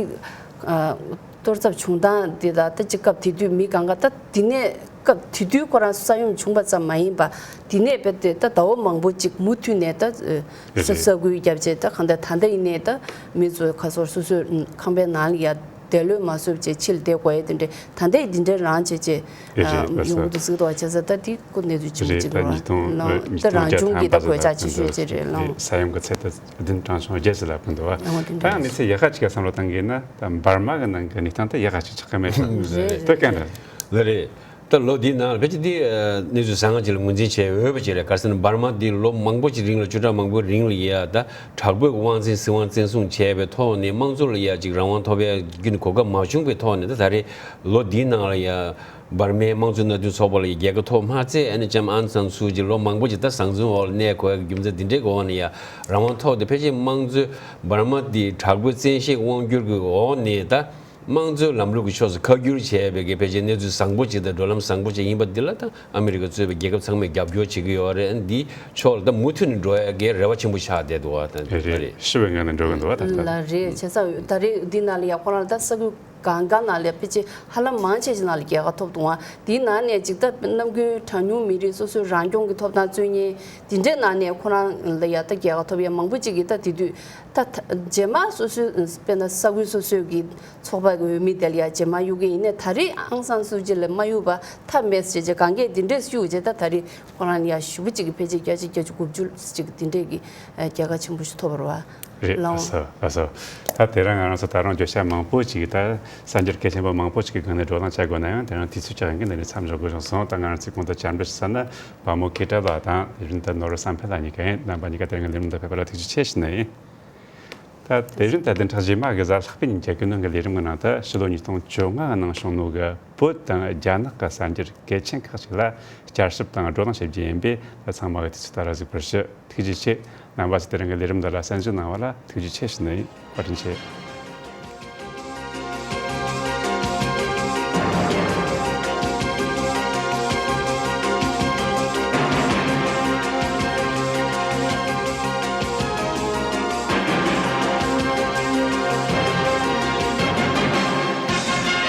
ཨ་གཏོར་ཚབས་བྱུང་སྟངས་དེ་ད་ད་ཅིག་སྐབས་དེ་དུས་མི་གང་ག་ད་དེ་ནས་སྐབས་དེ་དུས་ཁོ་རང་ས་ཡོམ་བྱུང་བ་ཙམ་མ་ཡིན་པ། དེ་ནས་རྦད་དེ་ད་ཟླ་བ་མང་པོ་ཅིག་མུ་མཐུད་ནས་ད་ཨ་ས་ས་ཁུལ་བརྒྱབ་བྱས། ད་གང་ལྟར་ད་ལྟ་ཡིན་ནའི་ད་མི་ཚོ་ག་ཚོད་སོ་སོའི་ཁང་པའི་ནང་ལ་ཡ་བསྡད་ལོས་མ་བཟོད་བྱས་ཕྱིར་བསྡད་དགོས་ཡས་དེ་འདྲས་ད་ལྟ་ཡི་དེ་འདྲས་རང་བྱས་བྱས་ཨ་ཡོང་གི་འདུག་ཟེར་གི་འདུག་བ། བྱས་ཙང་ད་དེ་སྐུ་གནས་ཚུལ་ཆེན་པོ་ཅིག་རེད། ད་ཉིས་སྟོང་ལ་ཉིས་ད་སྟོང་རང་བརྒྱ་བྱུང་གི་ཐམ་པ་ད་གོད་ཆག་ཆེ་ཤོས་ཅིག་རེད་ལགས། ས་ཡོམ་གྱི་ཚད་ད་བདུན་ཊང་སོ་བརྒྱད་ཟེར་ལབ་གི་འདུག་བ། ཨ་འོ་དེ་ད་འདྲ་ཡང་གནས་ཚུལ་ཡག་ག་ཅིག་ག་བསམ་བློ་བཏང་གི་ཡིན་ན་ད་འབར་མ་གི་ནང་གི་གནས་སྟངས་ད་ཡག་ག་ཅིག་ཆགས་ཀྱི་མེད་ས་རེད། ད་ག་འདྲ། ལགས་རེད། ད་ལོ་འདིའི་ནང་ལ་ཕལ་ཆེར་འདི་ཨ་གནས་ཚུལ་བཟང་ང་ཅིག་ལ་ངོས་འཛིན་བྱེད་འོས་པ་ཅིག་རེད། ག་རེ་ཟེར་ན་འབར་མ་འདི་ལོ་མང་པོ་ཅིག་རིང་ལ་བཅུ་ཕྲག་མང་པོའི་རིང་ལ་ཡ་ད་དྲག་པོའི་དབང་འཛིན་སྲིད་དབང་བཙན་བཟུང་བྱས་པའི་ཐོག་ནས་དམངས་གཙོ་ལ་ཡ་ཅིག་རང་དབང་ཐོབ་ཡ་རྒྱུན་གོ་སྐབས་མ་བྱུང་པའི་ཐོག་ནས་ད་ད་རེས་ལོ་འདིའི་ནང་ལ་ཡ་འབར་མའི་དམངས་གཙོའི་མནའ་མཐུན་ཚོགས་པ་ལ་ཡ་རྒྱལ་ཁ་ཐོབ་མ་ཚད། ཨ་ནི་ལྕམ་ཨང་སན་སུའུ་ཅི་ལོ་མང་པོ་ཅིག་ད་བཟང་བཙོན་འོག་ལ་གནས་དགོས་ཡ་གི་རྒྱུ་མཚན་འདི་འདྲའི་འོག་ནས་ཡ་རང་དབང་ཐོབ་སྟེ་ཕལ་ཆེར་དམངས་གཙོའི་འབར་མ་འདི་དྲག་པོའི་བཙན་ཤེད་དབང་སྒྱུར་གྱི་འོག་ནས་ད། དམངས་གཙོའི་ལམ་ལུགས་ཀྱི་ཕྱོགས་སུ་ཁ་བསྒྱུར་བྱས་པའི་གི་ཕལ་ཆེར་གནས་ཚུལ་བཟང་པོ་ཅིག་དང་བགྲོད་ལམ་བཟང་པོ་ཅིག་ཡིན་པ་འདི་ལ་ད་ཨ་མི་རི་ཀ་གཙོས་པའི་རྒྱལ་ཁབ་ཚང་མས་རྒྱབ་སྐྱོར་བྱེད་ཀྱི་ཡོད་རེད། འདིའི་ཕྱོགས་ལ་ད་མུ་མཐུད་ནས་འགྲོ་ཡ་གི་རེ་བ་ཆེན་པོ་ཆགས་བསྡད་འདུག་བ། ད་འདི་ལྟ་རེད། རེད། ཞི་བའི་ངང་ནས་འགྲོ་གི་འདུག་བ། ད་ལྟ། ལ་རེད། བྱས་ཙང་ད་རེས་འདི་ནང་ལ་ཡ་ཁོ་རང་ད་ས་ཁུལ་གང་ག་ནང་ལ་ཕལ་ཆེར་ཧ་ལམ་མང་ཆེ་ཤོས་ནང་ལ་རྒྱལ་ཁ་ཐོབ་འདུག་བ། དེའི་ནང་ནས་ཅིག་ད་ནམ་རྒྱུན་གྲངས་ཉུང་མི་རིགས་སོ་སོའི་རང་སྐྱོང་གི་ཐོབ་ཐང་རྩོད་མཁན་དེ་འདྲའི་ནང་ནས་ཁོ་རང་ལ་ཡ་ད་རྒྱལ་ཁ་ཐོབ་ཡ་མང་པོ་ཅིག་གིས་ད་དེ་དུས་ད་ད་རྗེས་མ་སོ་སོའི་དཔེར་ན་ས་ཁུལ་སོ་སོའི་གི་ཚོགས་པ་གི་འོས་མི་དེ་ལ་ཡ་རྗེས་མ་གཡུག་གི་ཡིན་ནའི་ད་རེས་ཨང་སང་སུ་ཅི་ལ་མ་གཡུག་པ་ཐབས་མེད་ཟེར་བྱས་གང་གས་དེ་འདྲས་གཡུག་བྱས་ད་ད་རེས་ཁོ་རང་ལ་ཡ་ཞེ་པོ་ཅིག་གི་ཕལ་ཆེར་བརྒྱ་ཆ་བརྒྱད་ཅུ་དགུ་བཅུ་ཅིག་དེ་འདྲས་གི་རྒྱལ་ཁ་ཆེན་པོ་ཞིག་ཐོབ་པ་རེད་བ། རེད། ལགས་འོང་། ལགས་སོ། ལགས་སོ། ད་དེ་རིང་ང་རང་ཚོ་ད་རུང་བརྗོད་བྱ་མང་པོ་ཅིག་ད་གསར་འགྱུར་གལ་ཆེན་པོ་མང་པོ་ཅིག་གི་སྒང་ནས་བགྲོ་གླེང་བྱ་དགོས་ན་ཡང་དེ་རིང་དུས་ཚོད་ཀྱི་དབང་གིས་འདི་ནས་མཚམས་འཇོག་དགོས་བྱུང་སོང་། ད་ང་རང་ཚོའི་གོང་དུ་བཅར་འདྲི་ཞུ་ས་ནི་བ་མོ་ཁེ་ཏྲ་ལགས་དང་དེ་བཞིན་དུ་ནོར་བུ་བསམ་འཕེལ་ལགས་གཉིས་ཀ་ཡིན། རྣམ་པ་གཉིས་ཀ་དེ་རིང་གི་ལས་རིམ་འདི་ཕེབས་པ་ལ་ཐུགས་རྗེ་ཆེ་ཞུ་ནི་ཡིན། ད་དེ་བཞིན་ད་བདུན་ཕྲག་རྗེས་མ་གི་གཟའ་ལྷག་པའི་ཉིན་གྱི་ཀུན་གླེང་གི་ལས་རིམ་གྱི་ནང་དུ་ཕྱི་ལོ་ཉིས་སྟོང་བཅོ་ལྔ་གི་ནང་བྱུང་ནོ་གི་བོད་དང་རྒྱ་ནག་གི་གསར་འགྱུར་གལ་ཆེན་ཁག་ཅིག་ལ་བསྐྱར་ཞིབ་དང་བགྲོ་གླེང་བྱེད་རྒྱུ་ཡིན་པས། ད་ཚང་མ་གི་དུས་ཚོད་ད་ར་གཟིགས་པར་ཞུ། ཐུགས་རྗེ་ཆེ། རྣམ་པ་ཚོས་དེ་རིང་གི་ལས་རིམ་འདི་ལ་གསན་གཟིགས་གནང་བ་ལ་ཐུགས་རྗེ་ཆེ་ཞུ་ནི་ཡིན། བཀའ་དྲིན་ཆེ།